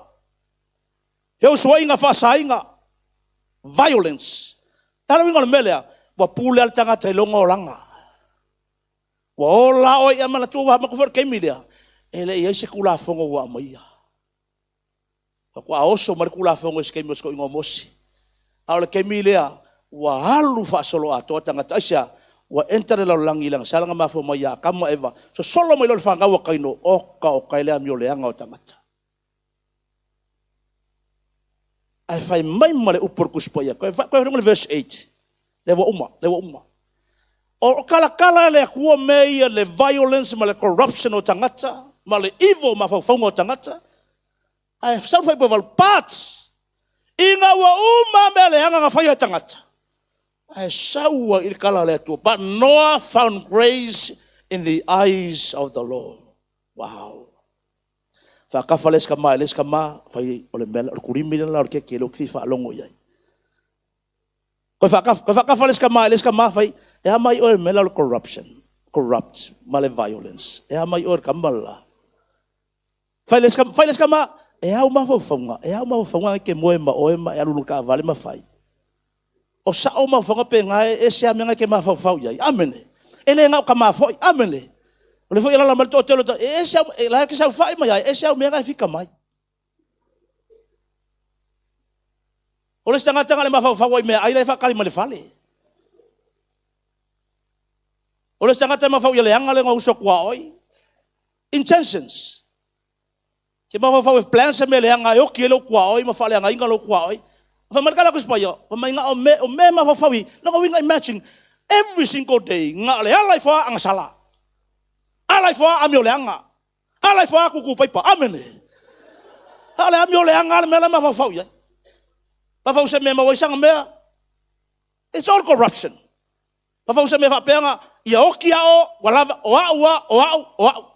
feusuaiga faasāiga, violence. Le a le uiga o le mea lea, ua pule lava le tagata i lona olaga. Ua ola oe ia manatua ua manatua foi le taimi lea, e le i ai se Tulafono ua aumaia. Faatoa oso mai le Tulafono i se taimi o se toeaina o Mose. A o le taimi lea, Ua alu faasoloatoa tagata. Aisea? Ua enter le lalolagi i le agasala na mafua mai ia Atamu ma Eva, sosolo mai loa le fanau a Kaino, oka oka ai le amio leaga o tagata. Ae fai mai ma le upu a le Tusi Paia, toe toe le verse 8, lea ua uma, lea ua uma. O talatala e le Atua mea ia le violence ma le corruption o tagata, ma le evil mafaufauga o tagata, Ae sau le faaipoivalu, but ina ua uma mea leaga na faia e tagata, ae sau ai i le tala a le Atua, but Noah found grace in the eyes of the Lord. Wow. Faatafa le isi tama i le isi tama, fai o le mea, o le kulimi lea la o le keke lea ou te fia faalogo i ai. Koe faatafa, koe faatafa le isi tama i le isi tama, fai, e a mai oe le mea la o le corruption, corrupt ma le violence. E a mai oe le tama le la. Fai le fai le isi e au mafaufauga, e au mafaufauga e ke moe ma oe ma e alu luka vale ma fai. O sao mafaufauga pe ngae e se amea ke mafaufau iai. Amene. E le ngau ka mafoi. Amene. O le foi lala mai to telo e ese au e la ke sau fai mai ai e se au mea ngai fika mai. O le tagata le mafaufau ai mea ai la e whakali ma le fale. O le tagata mafau ia leanga le ngau uso kua oi. Intentions. Ke mafaufau e plan se mea leaga e oki ai lou tuaoi ma faaleagaina lou tuaoi. Fai mai le tala a Tusi Paia, fai mai na o mea, o mea mafaufau i, lona uiga imagine every single day na o le ala ifo lava agasala. Ala ifo lava amio leaga. Ala ifo lava tutu paipa. Amene. A o le amio leaga le mea la e mafaufau i ai. Mafaufau se mea e maua ai sana mea. It's all corruption. Mafaufau se mea faapea na ia oki ao, ua lava, o au a, o au, o au.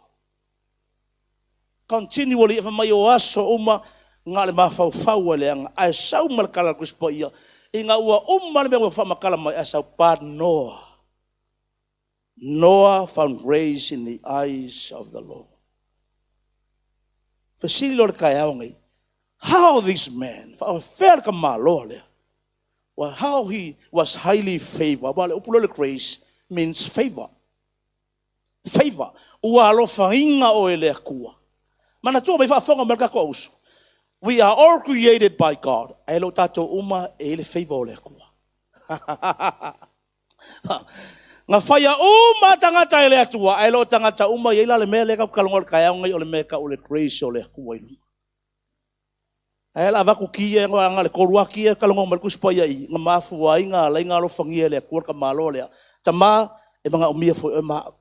Continually e fai mai o aso uma na o le mafaufau a leaga ae sau ma le tala a le Tusi Paia ina ua uma le mea ua faamatala mai ae sau but Noah Noah found grace in the eyes of the Lord. Fesili loa le taeao nei, how this man, faafefea le tamaloa lea? Well, how he was highly favored. Aua le upu lea o le grace means favor. Favor. Ua alofaina oe e le Atua. Manatua mai faafofoga mai le tatou auuso. We are all created by God. Ae le o tatou uma e i ai le favor o le Atua. Na faia uma tagata e le Atua, ae le o tagata uma e i ai la le mea lea tatou te talanoa i le taeao lenei o le mea e tau o le grace o le Atua i luga. Ae la avatu ki e na le tolu a ki e talanoa mai le Tusi Paia i na mafua ai na alai na alofagia e le Atua le tamaloa lea. Tama, e manaomia foi oe ma au.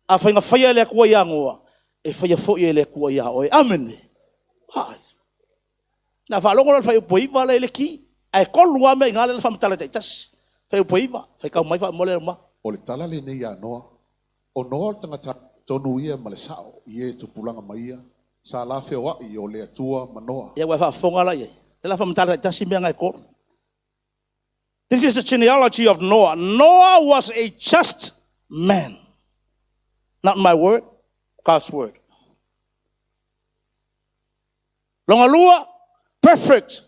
Afai na faia e le Atua ia Noa, e faia foi e le Atua ia oe. Amene. Ai. Na faalogo loa le fuaiupu e 9 lea i le ki. Ae tolu lava mea i ina lea na faamatala taitasi. Fuaiupu e 9, faitau mai faamolemole ma.
O le tala lenei ia Noa, O Noa o le tagata tonu ia ma le sa'o i e tupulaga mai ia, sa la feoa'i o le Atua ma Noa.
Ia ua e faafofoga la i ai. Lea la faamatala taitasi mea na e tolu. This is the genealogy of Noah. Noah was a just man. Not my word, God's word. Lona lua, perfect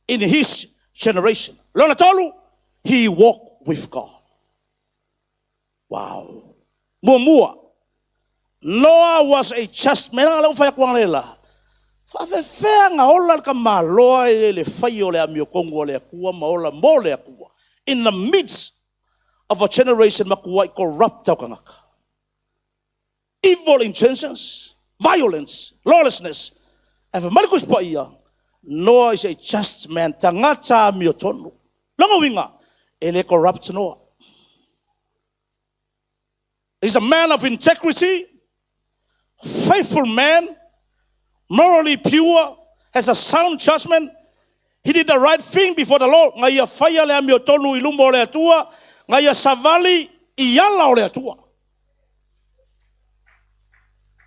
in his generation. Lona tolu, he walked with God. Wow. Muamua, Noah was a just man. Lea ua fai atu analeila. Faafefea na ola le tamaloa i le fai o le amiotonu a le Atua ma ola mo le Atua in the midst of a generation matuai corrupt o tagata. Evil intentions, violence, lawlessness. Ae fai mai le Tusi Paia, Noah is a just man, tagata amiotonu. Lona uiga, e le corrupt Noah. He's a man of integrity, faithful man, morally pure, has a sound judgment. He did the right thing before the Lord. Na ia faia le amiotonu i luma o le Atua, na ia savali i ala o le Atua.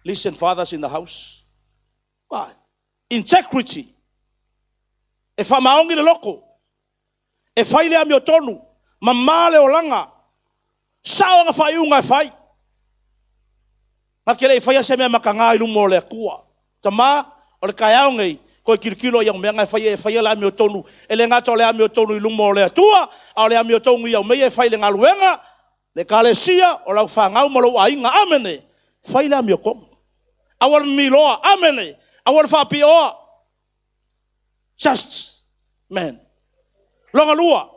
Listen, fathers in the house. Why? Integrity. E faamaoni le loko. E fai le amiotonu. Mama le olaga. Sao ana faaiuga e fai. Na te le i faia se mea mataga i luma o le Atua. Tama, o le taeao nei, toe tilotilo i au mea na e faia, e faia le amiotonu. E le gata o le amiotonu i luma o le Atua, a o le amiotonu i au mea ia e fai i le galuega, le Ekalesia, o lau fanau ma lou aiga. Amene! Fai le amiotonu. Aua le mimiloa. Amene! Aua le faapioa. Just man. Longa lua,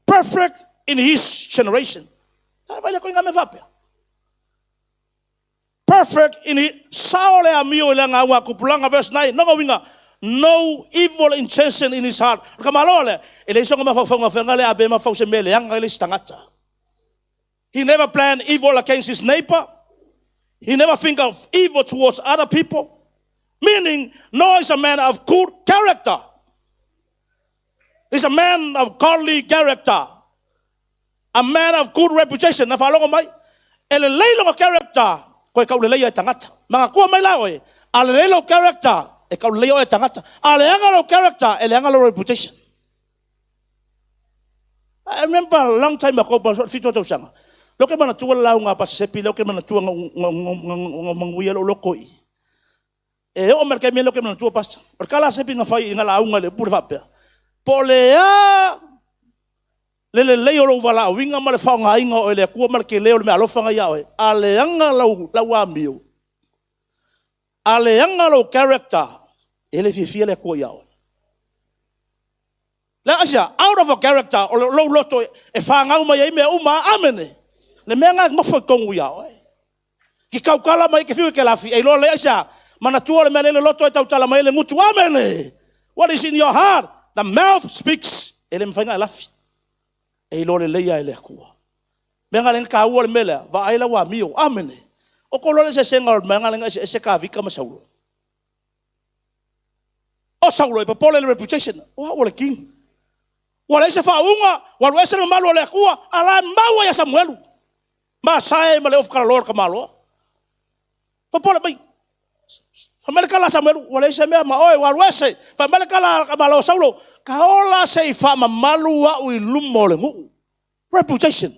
perfect in his generation. A vai le koinga me faapea. Perfect in his, sao le amio i le ngā kupulanga, verse 9, nonga winga, no evil intention in his heart. O ka malo le, e le isonga mawhauwhaunga whenga le abe mawhau se mele anga i le tangata. He never planned evil against his neighbor. He never think of evil towards other people. Meaning, Noah is a man of good character. He's a man of godly character. A man of good reputation. Na whalongo mai. E le leilo character, koe kau le leia e tangata. Manga kua mai la oe. A le leilo character, e kau le leia e tangata. A le anga lo character, e le anga lo reputation. I remember a long time ago, fito tau sanga. Lo ke mana tua lau ngā pasa sepi, lo ke mana tua ngā manguia lo loko i. E o merke me lo ke mana tua pasa. O kala sepi ngā whai ngā launga le pure whapea. Po le a le le lei o lou wala winga ma le whaonga inga o le kua ma le ke leo le me alofanga ia oe. A le anga lau, lau amio. A le anga lau character. E le fifia le kua ia oe. Le asia, out of a character, o lou loto e whangau mai ai mea uma, amene. Le mea ngā mafo i kongu ia oe. Ki kaukala mai ke fiu ke lafi, e loa le asia, mana tua le mea lele loto e tautala mai le ngutu, amene. What is in your heart? The mouth speaks. E le mwhainga e lafi. E loa le leia e le akua. Mea ngā lenga ka ua le melea, va ai la wa mio, amene. O ko loa le se senga o mea ngā lenga se ka vika ma saulo. O saulo e papole le reputation. O ha o le king. Ua le se whaunga, ua lu ese no malu o le akua, ala maua ia Samuelu. Ma sae ma le ofu kala loa ka maloa. Papole mai. Whamele kala Samuelu, ua le se mea ma oe, ua lu ese. Whamele kala ka malo saulo. Ka ola se i wha mamalu au i lumo le nguu. Reputation.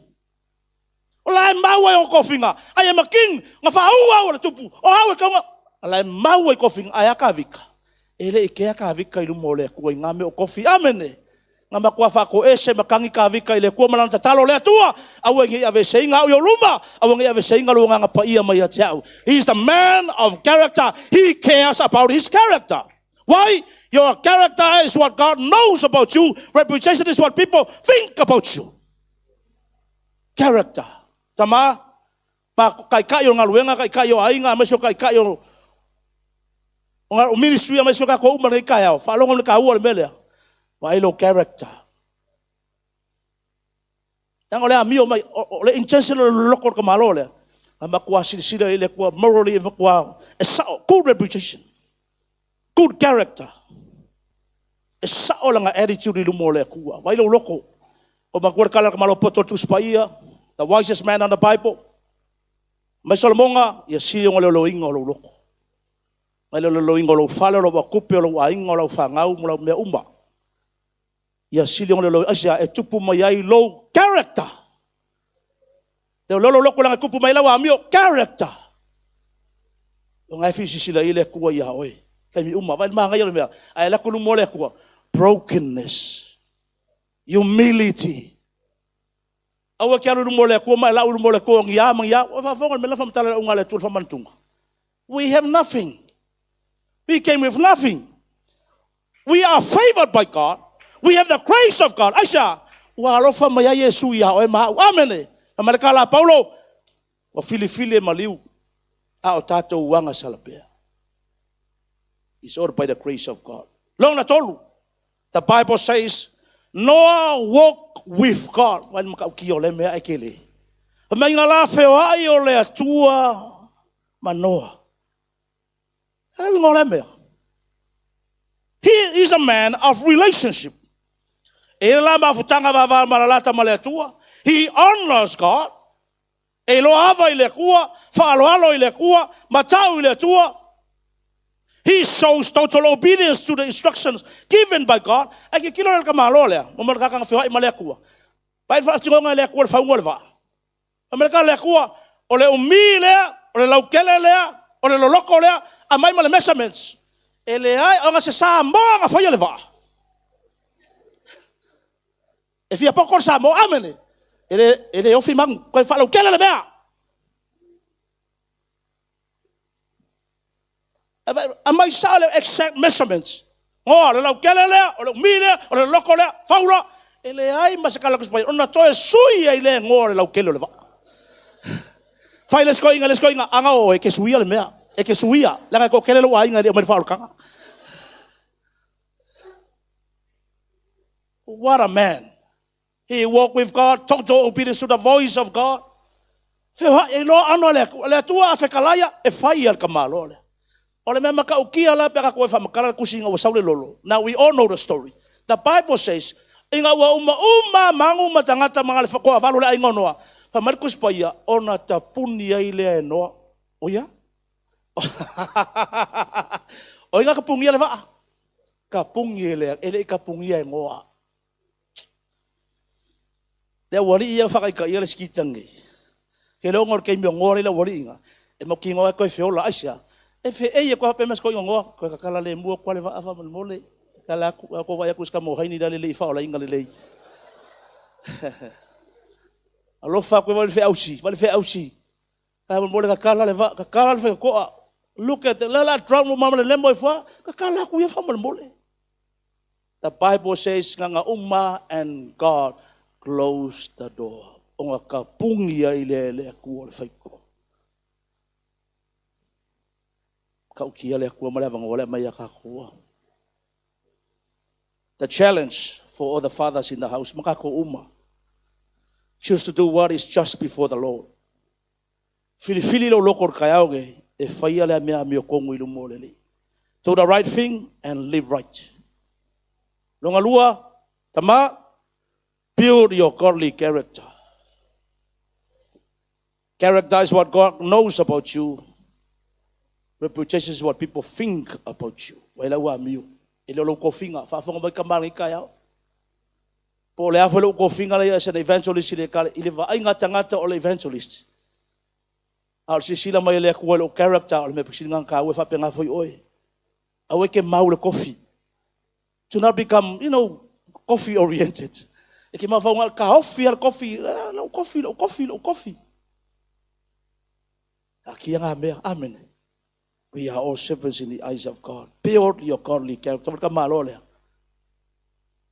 O la e maua i o kofinga. Ai e ma king, nga whaua au le tupu. O au e kaunga. Ala e maua i kofinga, ai a ka vika. E le i kea ka vika i lumo o le akua i ngā me o kofi. Amene. Ngā makua whako ese makangi ka vika i le kua malana tatalo le atua. Aua ngi ave seinga au i o luma. Aua ngi ave seinga lo nganga pa ia mai a te au. He is the man of character. He cares about his character. Why? Your character is what God knows about you. Reputation is what people think about you. Character. Tama, ma kai kai o ngā luenga, kai kai o ainga, me so kai kai o o ministry, me so ka ko uma nei kai au. Whalongo ne ka ua le melea. Wa lo character. Tanga le amio mai, o le intention o le loko o ka malo lea. A makua silisila i le kua morally, makua e sao, good reputation. Good character. E sao langa attitude i lumo le kua. Wai lo loko. O makua kala ka malo poto tuspaia, the wisest man on the Bible. Mai Solomonga, ia sili o le lo inga o lo loko. Mai le lo inga o lo fale, o lo wakupe, o lo ainga, o lo whangau, o lo mea uma. Ia sili o le lo asia e tupu mai ai low character. Le lo loko langa kupu mai lau amio character. O ngai fi sisila i le kua ia oe. Kai mi uma vai ma ngai o le mea. Ai la kulu mo le kua. Brokenness. Humility. Aua ke alu mo le kua mai la ulu mo le kua ngi a mangi a. O fa fonga me la fa matala unga le tu fa mantunga. We have nothing. We came with nothing. We are favored by God. We have the grace of God. Aisha, ua alofa mai ai Yesu ia oe ma au. Amene. Na maleka la Paulo, wa fili fili e maliu. A o tātou uanga salapea. It's all by the grace of God. Long na tolu. The Bible says, Noah walked with God. Wai maka uki o le mea e ke le. Mai ngā la wheo ai o le atua ma Noah. E ngā le mea. He is a man of relationship. E la mafutanga vava malalata ma le atua. He honors God. E loa ava i le kua, whaaloalo i le kua, matau i le atua. He shows total obedience to the instructions given by God. Ai ke kilo le ka malo lea, mo mala kakanga whia i ma le akua. Pai whaatigonga le akua le whaunga le vaa. A mele ka le akua, o le umi lea, o le laukele lea, o le loloko lea, a mai ma le measurements. E le ai, o ngā se Samoa ngā whaia le vaa. E fia poko le Samoa, amene. E le ofi mangu, koe whaalaukele le mea. A mai sa le exact measurements. Ngoa, le laukele lea, o le umi lea, o le loko lea, faula, E leai ma se kala kusi pai ona toe sui ai le ngoa le laukele o le vaa. Fai le skoinga le skoinga anga o e ke suia le mea. E ke suia. Langa ko kele lo ainga le o mai whaolokanga. What a man. He walked with God, total obedience to the voice of God. Feoai e loa ano le aku, le atua a whekalaia e whai al ka malo le. O le mea makaukia la pe ka koe whamakara le kusi inga ua saule lolo. Now we all know the story. The Bible says, inga ua uma uma mangu ma tangata ma le whakoa valu le ainga noa. Wha mai le kusi paia, ona tapuni ai lea e noa. O ia? O inga ka pungia le vaa. Ka pungi e lea, e le i ka pungia e ngoa. Le aualii ia whakaika ia le skitangi. Ke le ongo le keimi o ngoa le aualii inga. E mo ki ngoa e koe feola aisia. E fe e ia koe hape mas koe ngoa. Koe kakala le mua kwa le vaa wha mole. Kala aku, ko vai aku ska mo haini le le i whaola inga le lei. Alofa koe wale fe ausi, wale fe ausi. Ka mole kakala le va, kakala le whaikoa. Look at the lala drown mo mama le lembo i fwa. Kakala aku ia wha mole. The Bible says nga uma and God closed the door. Onga ka pungi ai le le aku o le whaiko. Ka ukia le aku ma le avanga ole mai a ka kua. The challenge for all the fathers in the house, makako uma. Choose to do what is just before the Lord. Filifili lo loko o kayao ge, e whaia le mea mio kongu i lumo le li. Do the right thing and live right. Longa lua, tama, build your godly character. Character is what God knows about you. Reputation is what people think about you. Waila ua miu. E leo lau kofinga. Faafonga mai kamara i kai au. Po le afo lau kofinga le as an evangelist i le kale. I le vaaiga tangata o le evangelist. A o le sisila mai le akua lau character o le mea pisili ngā ka ue whape ngā foi oe. Awe ke mau le kofi. To not become, you know, coffee oriented. E ke mawhaunga ka ofi al kofi, lau kofi, lau kofi, lau kofi. A kia ngā mea, amen. We are all servants in the eyes of God. Build your godly character. Ka malo lea.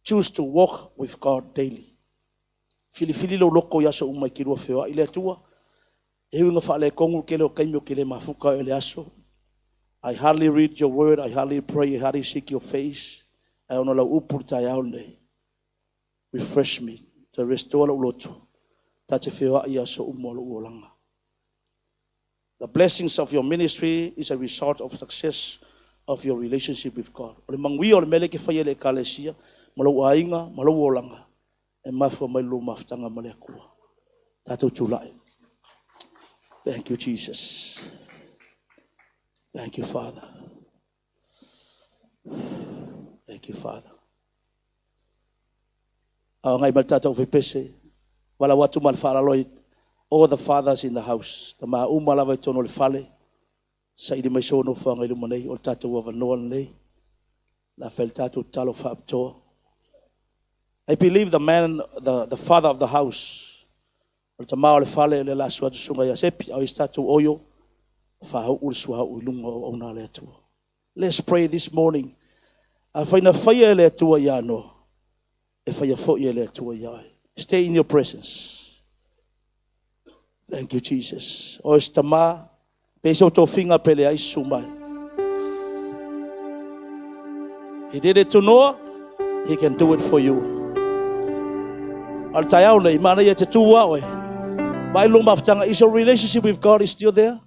Choose to walk with God daily. Filifili lo loko ia so umai ki rua wheoa i le atua. E uinga whaale kongu ke leo kaimio ke le mafuka e le aso. I hardly read your word, I hardly pray, I hardly seek your face. Ai ono lau upuru tai au nei. Refresh me, to restore lau loto. Ta te wheoa ia so umo lo uolanga. The blessings of your ministry is a result of success of your relationship with God. O le mangui o le mele ke whaia le ekalesia, ma lau ainga, ma lau olanga, e mafua mai lo mafutanga ma le akua. Tātou tūlai. Thank you, Jesus. Thank you, Father. Thank you, Father. Ao ngai mal tātou whipese, wala watu mal whaalaloi, all the fathers in the house, ta maa uma lava i tono le fale, sa ili mai sono whanga i luma nei, o le tātou awanoa nei, la whael tātou talo whaaptoa. I believe the man, the father of the house, o le tamā o le fale, le la suatu sunga ia sepi, au is tātou oio, whahau uru suahau i lunga o auna le atua. Let's pray this morning. A whaina whaia e le atua ia noa, e whaia fo i le atua ia ai. Stay in your presence. Thank you, Jesus. O es tama, pe se o tō finga pele ai sumai. He did it to Noah, he can do it for you. Al tai au nei, mana ia te tūa oe. Mai lo mafutanga, is your relationship with God is still there?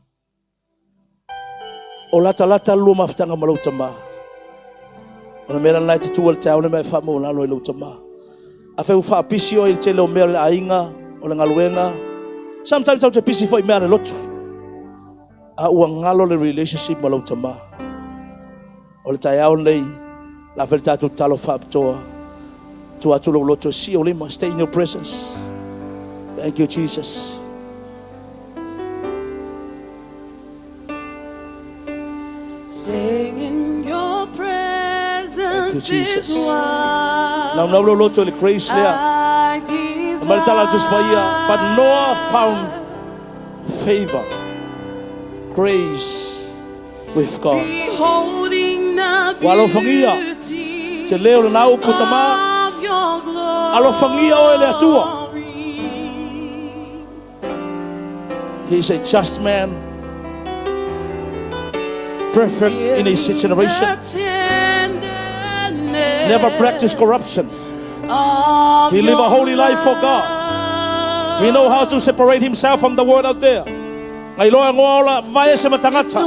O lata lata lo mafutanga ma lau tama. O le mea lai te tūa le te au le mea wha mo lalo i lau tama. A wheu whaapisi o i te leo mea le ainga, o le ngaluenga. Sometimes au te pisi fo i mea le lotu. A ua ngalo le relationship ma lau tama. O le tai au nei, la whel tātou talo whaapitoa. Tu atu lau lotu si o lima, stay in your presence. Thank you, Jesus.
Staying in your
Thank you,
presence
Jesus.
is what
Nau nau lau lotu le grace lea.
I
Maritala
desire.
tuspaia. But Noah found favor, grace with God.
Beholding the
Walo whangia.
beauty
Te leo le nau putama.
of your glory.
Alofagia oe le Atua. He is a just man, perfect in his generation, never practiced corruption. He lived a holy life for God. He know how to separate himself from the world out there. Ngai loa ngoa ola vae se matangata.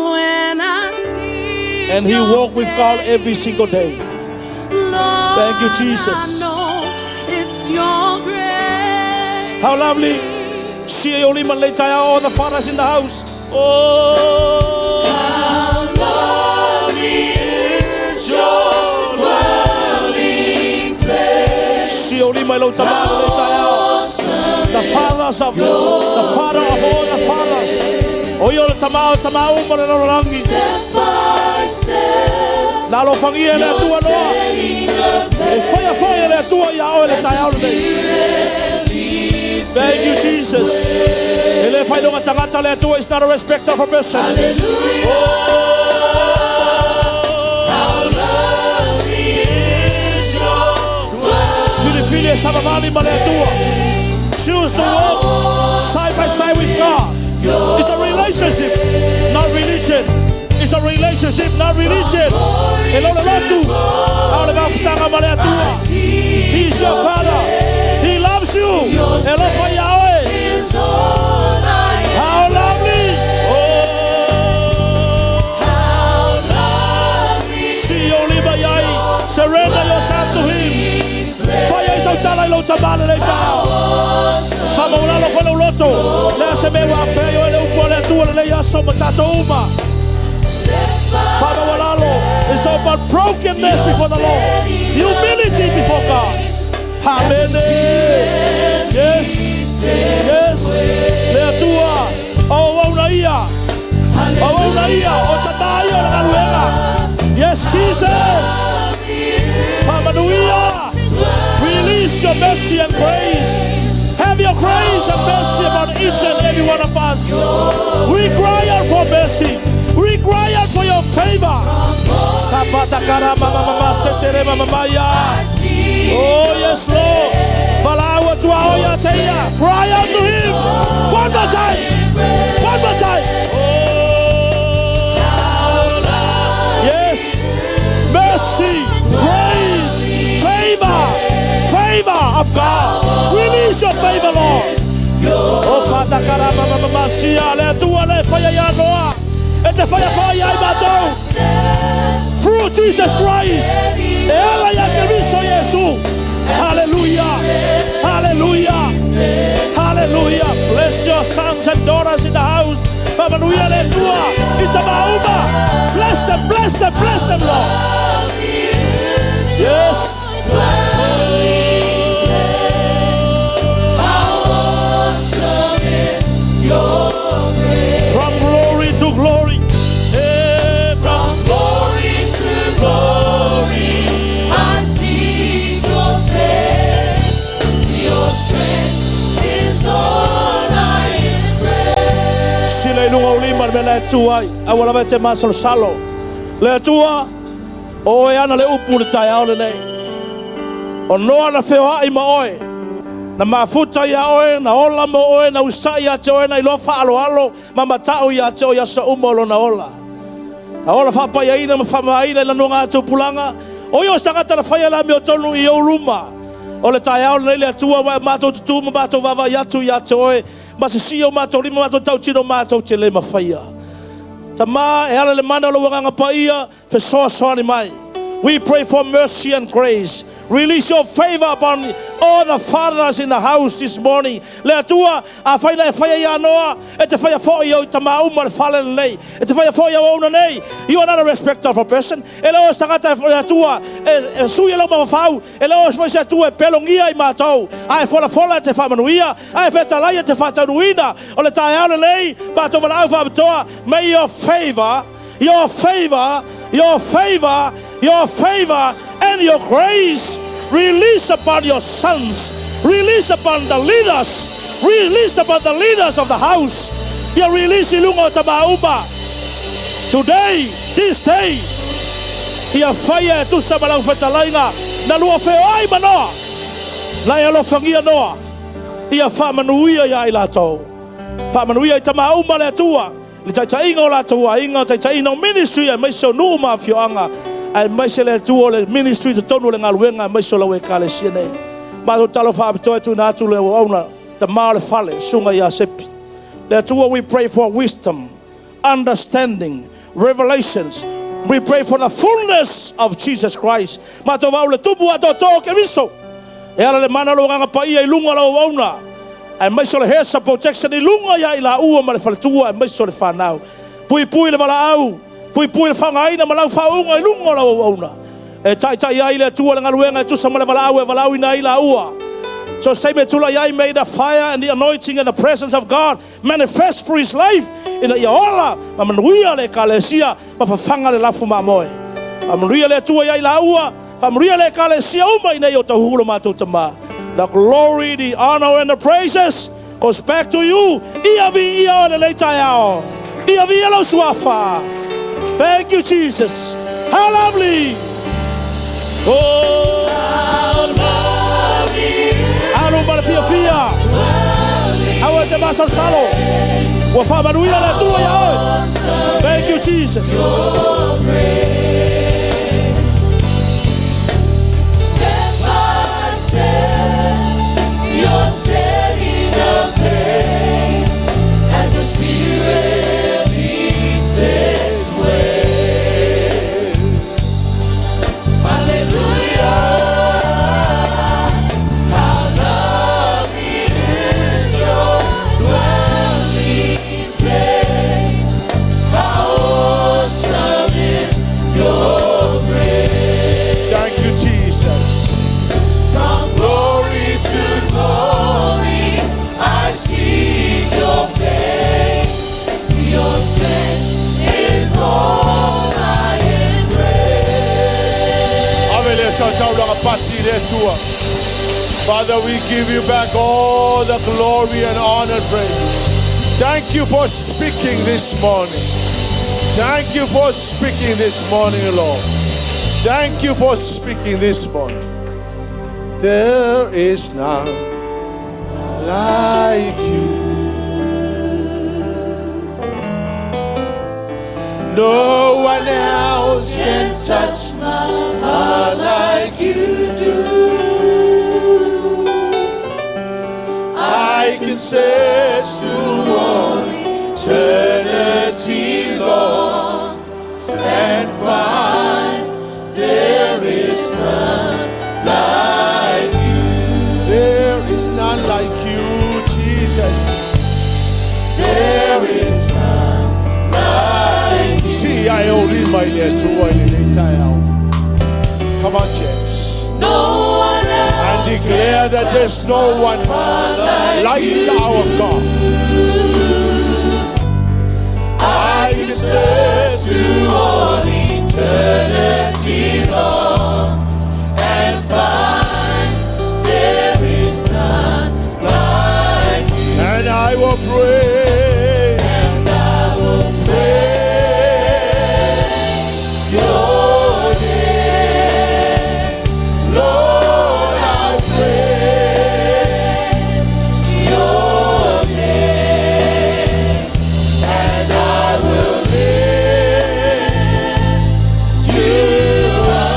And he walked with God every single day. Thank you, Jesus.
It's your grace.
How lovely. See you lima lei taia all the fathers in the house. Oh.
How lovely is your dwelling place.
See you lima lei taia lei taia. The fathers of the father of all the fathers. O ia o le tamao tamao uma le lalolagi.
Step by step.
Na alofagia e le Atua Noa. E faia foi e le Atua ia oe le taeao lenei. Thank you, Jesus. E le whailoga tangata le Atua is not a respecter of a person.
Hallelujah. How lovely is your dwelling
Filifili e savavali ma le Atua. Choose to walk side by side with God. It's a relationship, not religion. It's a relationship, not religion. E lona lotu, ao le mafutanga ma le Atua. He is your father. He loves you. E lofa ia oe.
is all I
How lovely. Oh.
How lovely
Si o lima iai. Surrender yourself to him. Whaia i sautala i lau tamale lei tao. Whamaulalo whalau loto. Lea se mea ua whea i oe le upu a le Atua le lei aso ma tātou uma. Whamaualalo. It's all about brokenness before the Lord. Humility before God. Amen. Yes. Yes. Le Atua. O wauna ia. O wauna ia. O tamai o le galuega. Yes, Jesus. Whamanuia. Release your mercy and grace. Have your grace and mercy upon each and every one of us. We cry out for mercy. We cry out for your favor. Sapata karama mama mama setere mama maya. Oh yes, Lord. Valaua tua oia teia. Cry out to him. One more time. One more time. Oh. Yes. Mercy, grace, favor, favor of God. Release your favor, Lord. O patakara mama mama sia le Atua le whaia ia noa. E te whaia whaia i mātou. Through Jesus Christ. E ala ia Keriso Yesu. Hallelujah. Hallelujah. Hallelujah. Bless your sons and daughters in the house. Whamanuia le Atua. I ta mauma. Bless them, bless them, bless them, Lord. Yes.
How awesome is your grace.
From glory to glory. Eh, from
Glory to glory, I see your face. Your strength is all I embrace.
Sila i lunga o lima le mea la e tu ai. Aua lava e te masalosalo. Le Atua, o oe ana le upu le taeao lenei. O noa na feoai ma oe. Na mafuta ia oe, na ola mo oe, na usai ia te oe, na iloa whaaloalo, ma matau ia te oe ia sa uma o lona ola. Na ola whapai aina ma whamaaina i la nunga atu pulanga. O ia o stangata na whaia la meo tonu i o luma. O le taeao lenei le Atua wa mātou tutu ma mātou vava i atu ia te oe. Ma se si o mātou lima mātou tautino mātou te le mawhaia. Tama e ala le mana o le wanganga paia, fesoasoani mai. We pray for mercy and grace. Release your favor upon all the fathers in the house this morning. Le Atua, a whaina e whaia ia noa, e te whaia fo i au tama uma le whale nei. E te whaia fo i au auna nei. You are not a respecter of a person. E leo tangata e le Atua, e sui e lau mawawhau, e leo se Atua e pelongia i mātou. A e fola fola e te whamanuia, a e whetalaia te whataunuina. O le taeao nei, mātou walau whaamatoa, may your favor, your favor, your favor, your favor, and your grace release upon your sons, release upon the leaders, release upon the leaders of the house. Ya release ilunga o tamauma. Today, this day, ia whaia e tusa malau whetalainga, na lua wheo ai manoa. Na e alofagia Noa, ia faamanuia iā i latou. Faamanuia i tamaa uma le Atua, i le taitaiga o latou aiga, taitaiina o ministry aemaise o nuu ma afioaga, aemaise le Atua o le ministry i totonu o le galuega aemaise o lau Ekalesia nei. Matou tatalo faapitoa e tuuina atu le auauna, tama o le fale, Susuga ia Sepi. Le Atua, we pray for wisdom, understanding, revelations. We pray for the fullness of Jesus Christ. Matou vau le tupu atoatoa o Keriso. E ala le mana o le Agaga Paia i luga o lau auauna, aemaise o le hedge of protection i luga ia i laua ma le faletua aemaise o le fanau. Puipui le valaau, puipui le faaaogaina ma lau faauuga i luga o lau auauna. E taitai ai le Atua le galuega e tusa ma le valaau e valaauina ai laua. So se taimi e tulai ai, may the fire and the anointing and the presence of God manifest through his life ina ia ola ma manuia le Ekalesia ma fafaga le lafu mamoe. Faamanuia le Atua ia i laua, faamanuia le Ekalesia uma ina ia o tauhuhu lo matou Tama. The glory, the honor and the praises goes back to you. Ia viia oe lenei taeao. Ia viia lou suafa. Thank you, Jesus. How lovely. Oh. Alu ma le fiafia. Aua e te masalosalo. Ua faamanuia le Atua iā oe. Thank you, Jesus.
Step by step, you're setting the pace as the Spirit leads this way. Hallelujah, how lovely is your dwelling place. How awesome is your grace.
Thank you, Jesus.
From glory to glory, I seek your face. Your strength is all I embrace.
Ave le sa taulaga pati le Atua. Father, we give you back all the glory and honor and praise. Thank you for speaking this morning. Thank you for speaking this morning, Lord. Thank you for speaking this morning. There is none like you. No one else can touch
my heart like you do.
I can search through all eternity long and find
there is none like you.
There is none like you, Jesus.
There is none like you.
See, I only my le le taeao. Come on, church.
No one else
And declare that there's no one like our God.
I can search through all eternity long and find there is none like you.
And I will pray.
And I will
praise your name. Lord, I praise
your name. And I will lift you up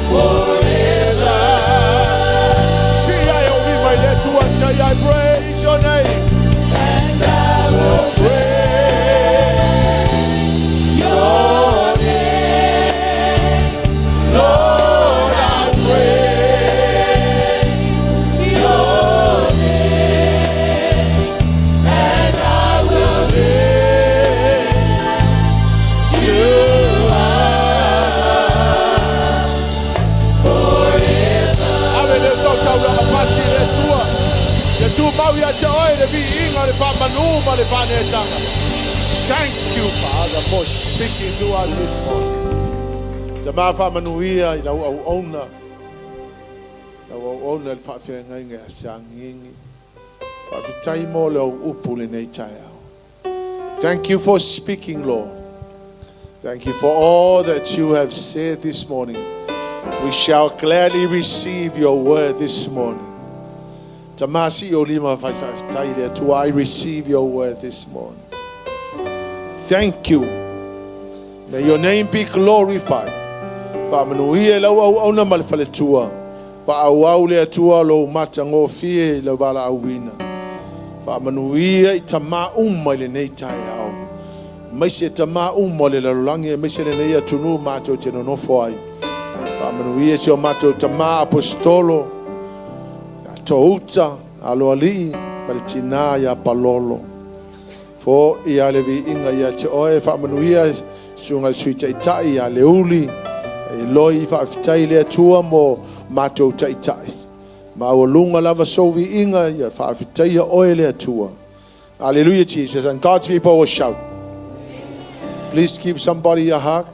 forever.
See, I only my let to and say, I praise your name.
And I will
praise
your name.
Lord, I praise
your name. And I will
lift
you up forever.
Ave le so taulaga pati le Atua. Le tu mau ia te oe le viiga le faamanu ma le faanetaga. Thank you, Father, for speaking to us this morning. Te mafaamanuia i lau auauna. Lau auauna le faafeagaiga ia seagigi. Faafetai mo le au upu lenei taeao. Thank you for speaking, Lord. Thank you for all that you have said this morning. We shall gladly receive your word this morning. Tamasi o lima fai faafetai le Atua. I receive your word this morning. Thank you. May your name be glorified. Faamanuia i lau auauna ma le faletua. Faaauau le Atua lou matagofie i lau valaauina. Faamanuia i tamā uma i lenei taeao. Aemaise tamā uma o le lalolagi aemaise lenei atunuu matou te nonofo ai. Faamanuia si o matou tamā Aposetolo ia Touta Aloalii ma le tinā ia Palolo. Fo'i a le viiga ia te oe, faamanuia susuga i le Sui Taitai ia Leuli. E loi faafetai i le Atua mo matou taitai. Maualuga lava sou viiga ia faafetaia oe le Atua. Hallelujah, Jesus. And God's people will shout. Please give somebody a hug.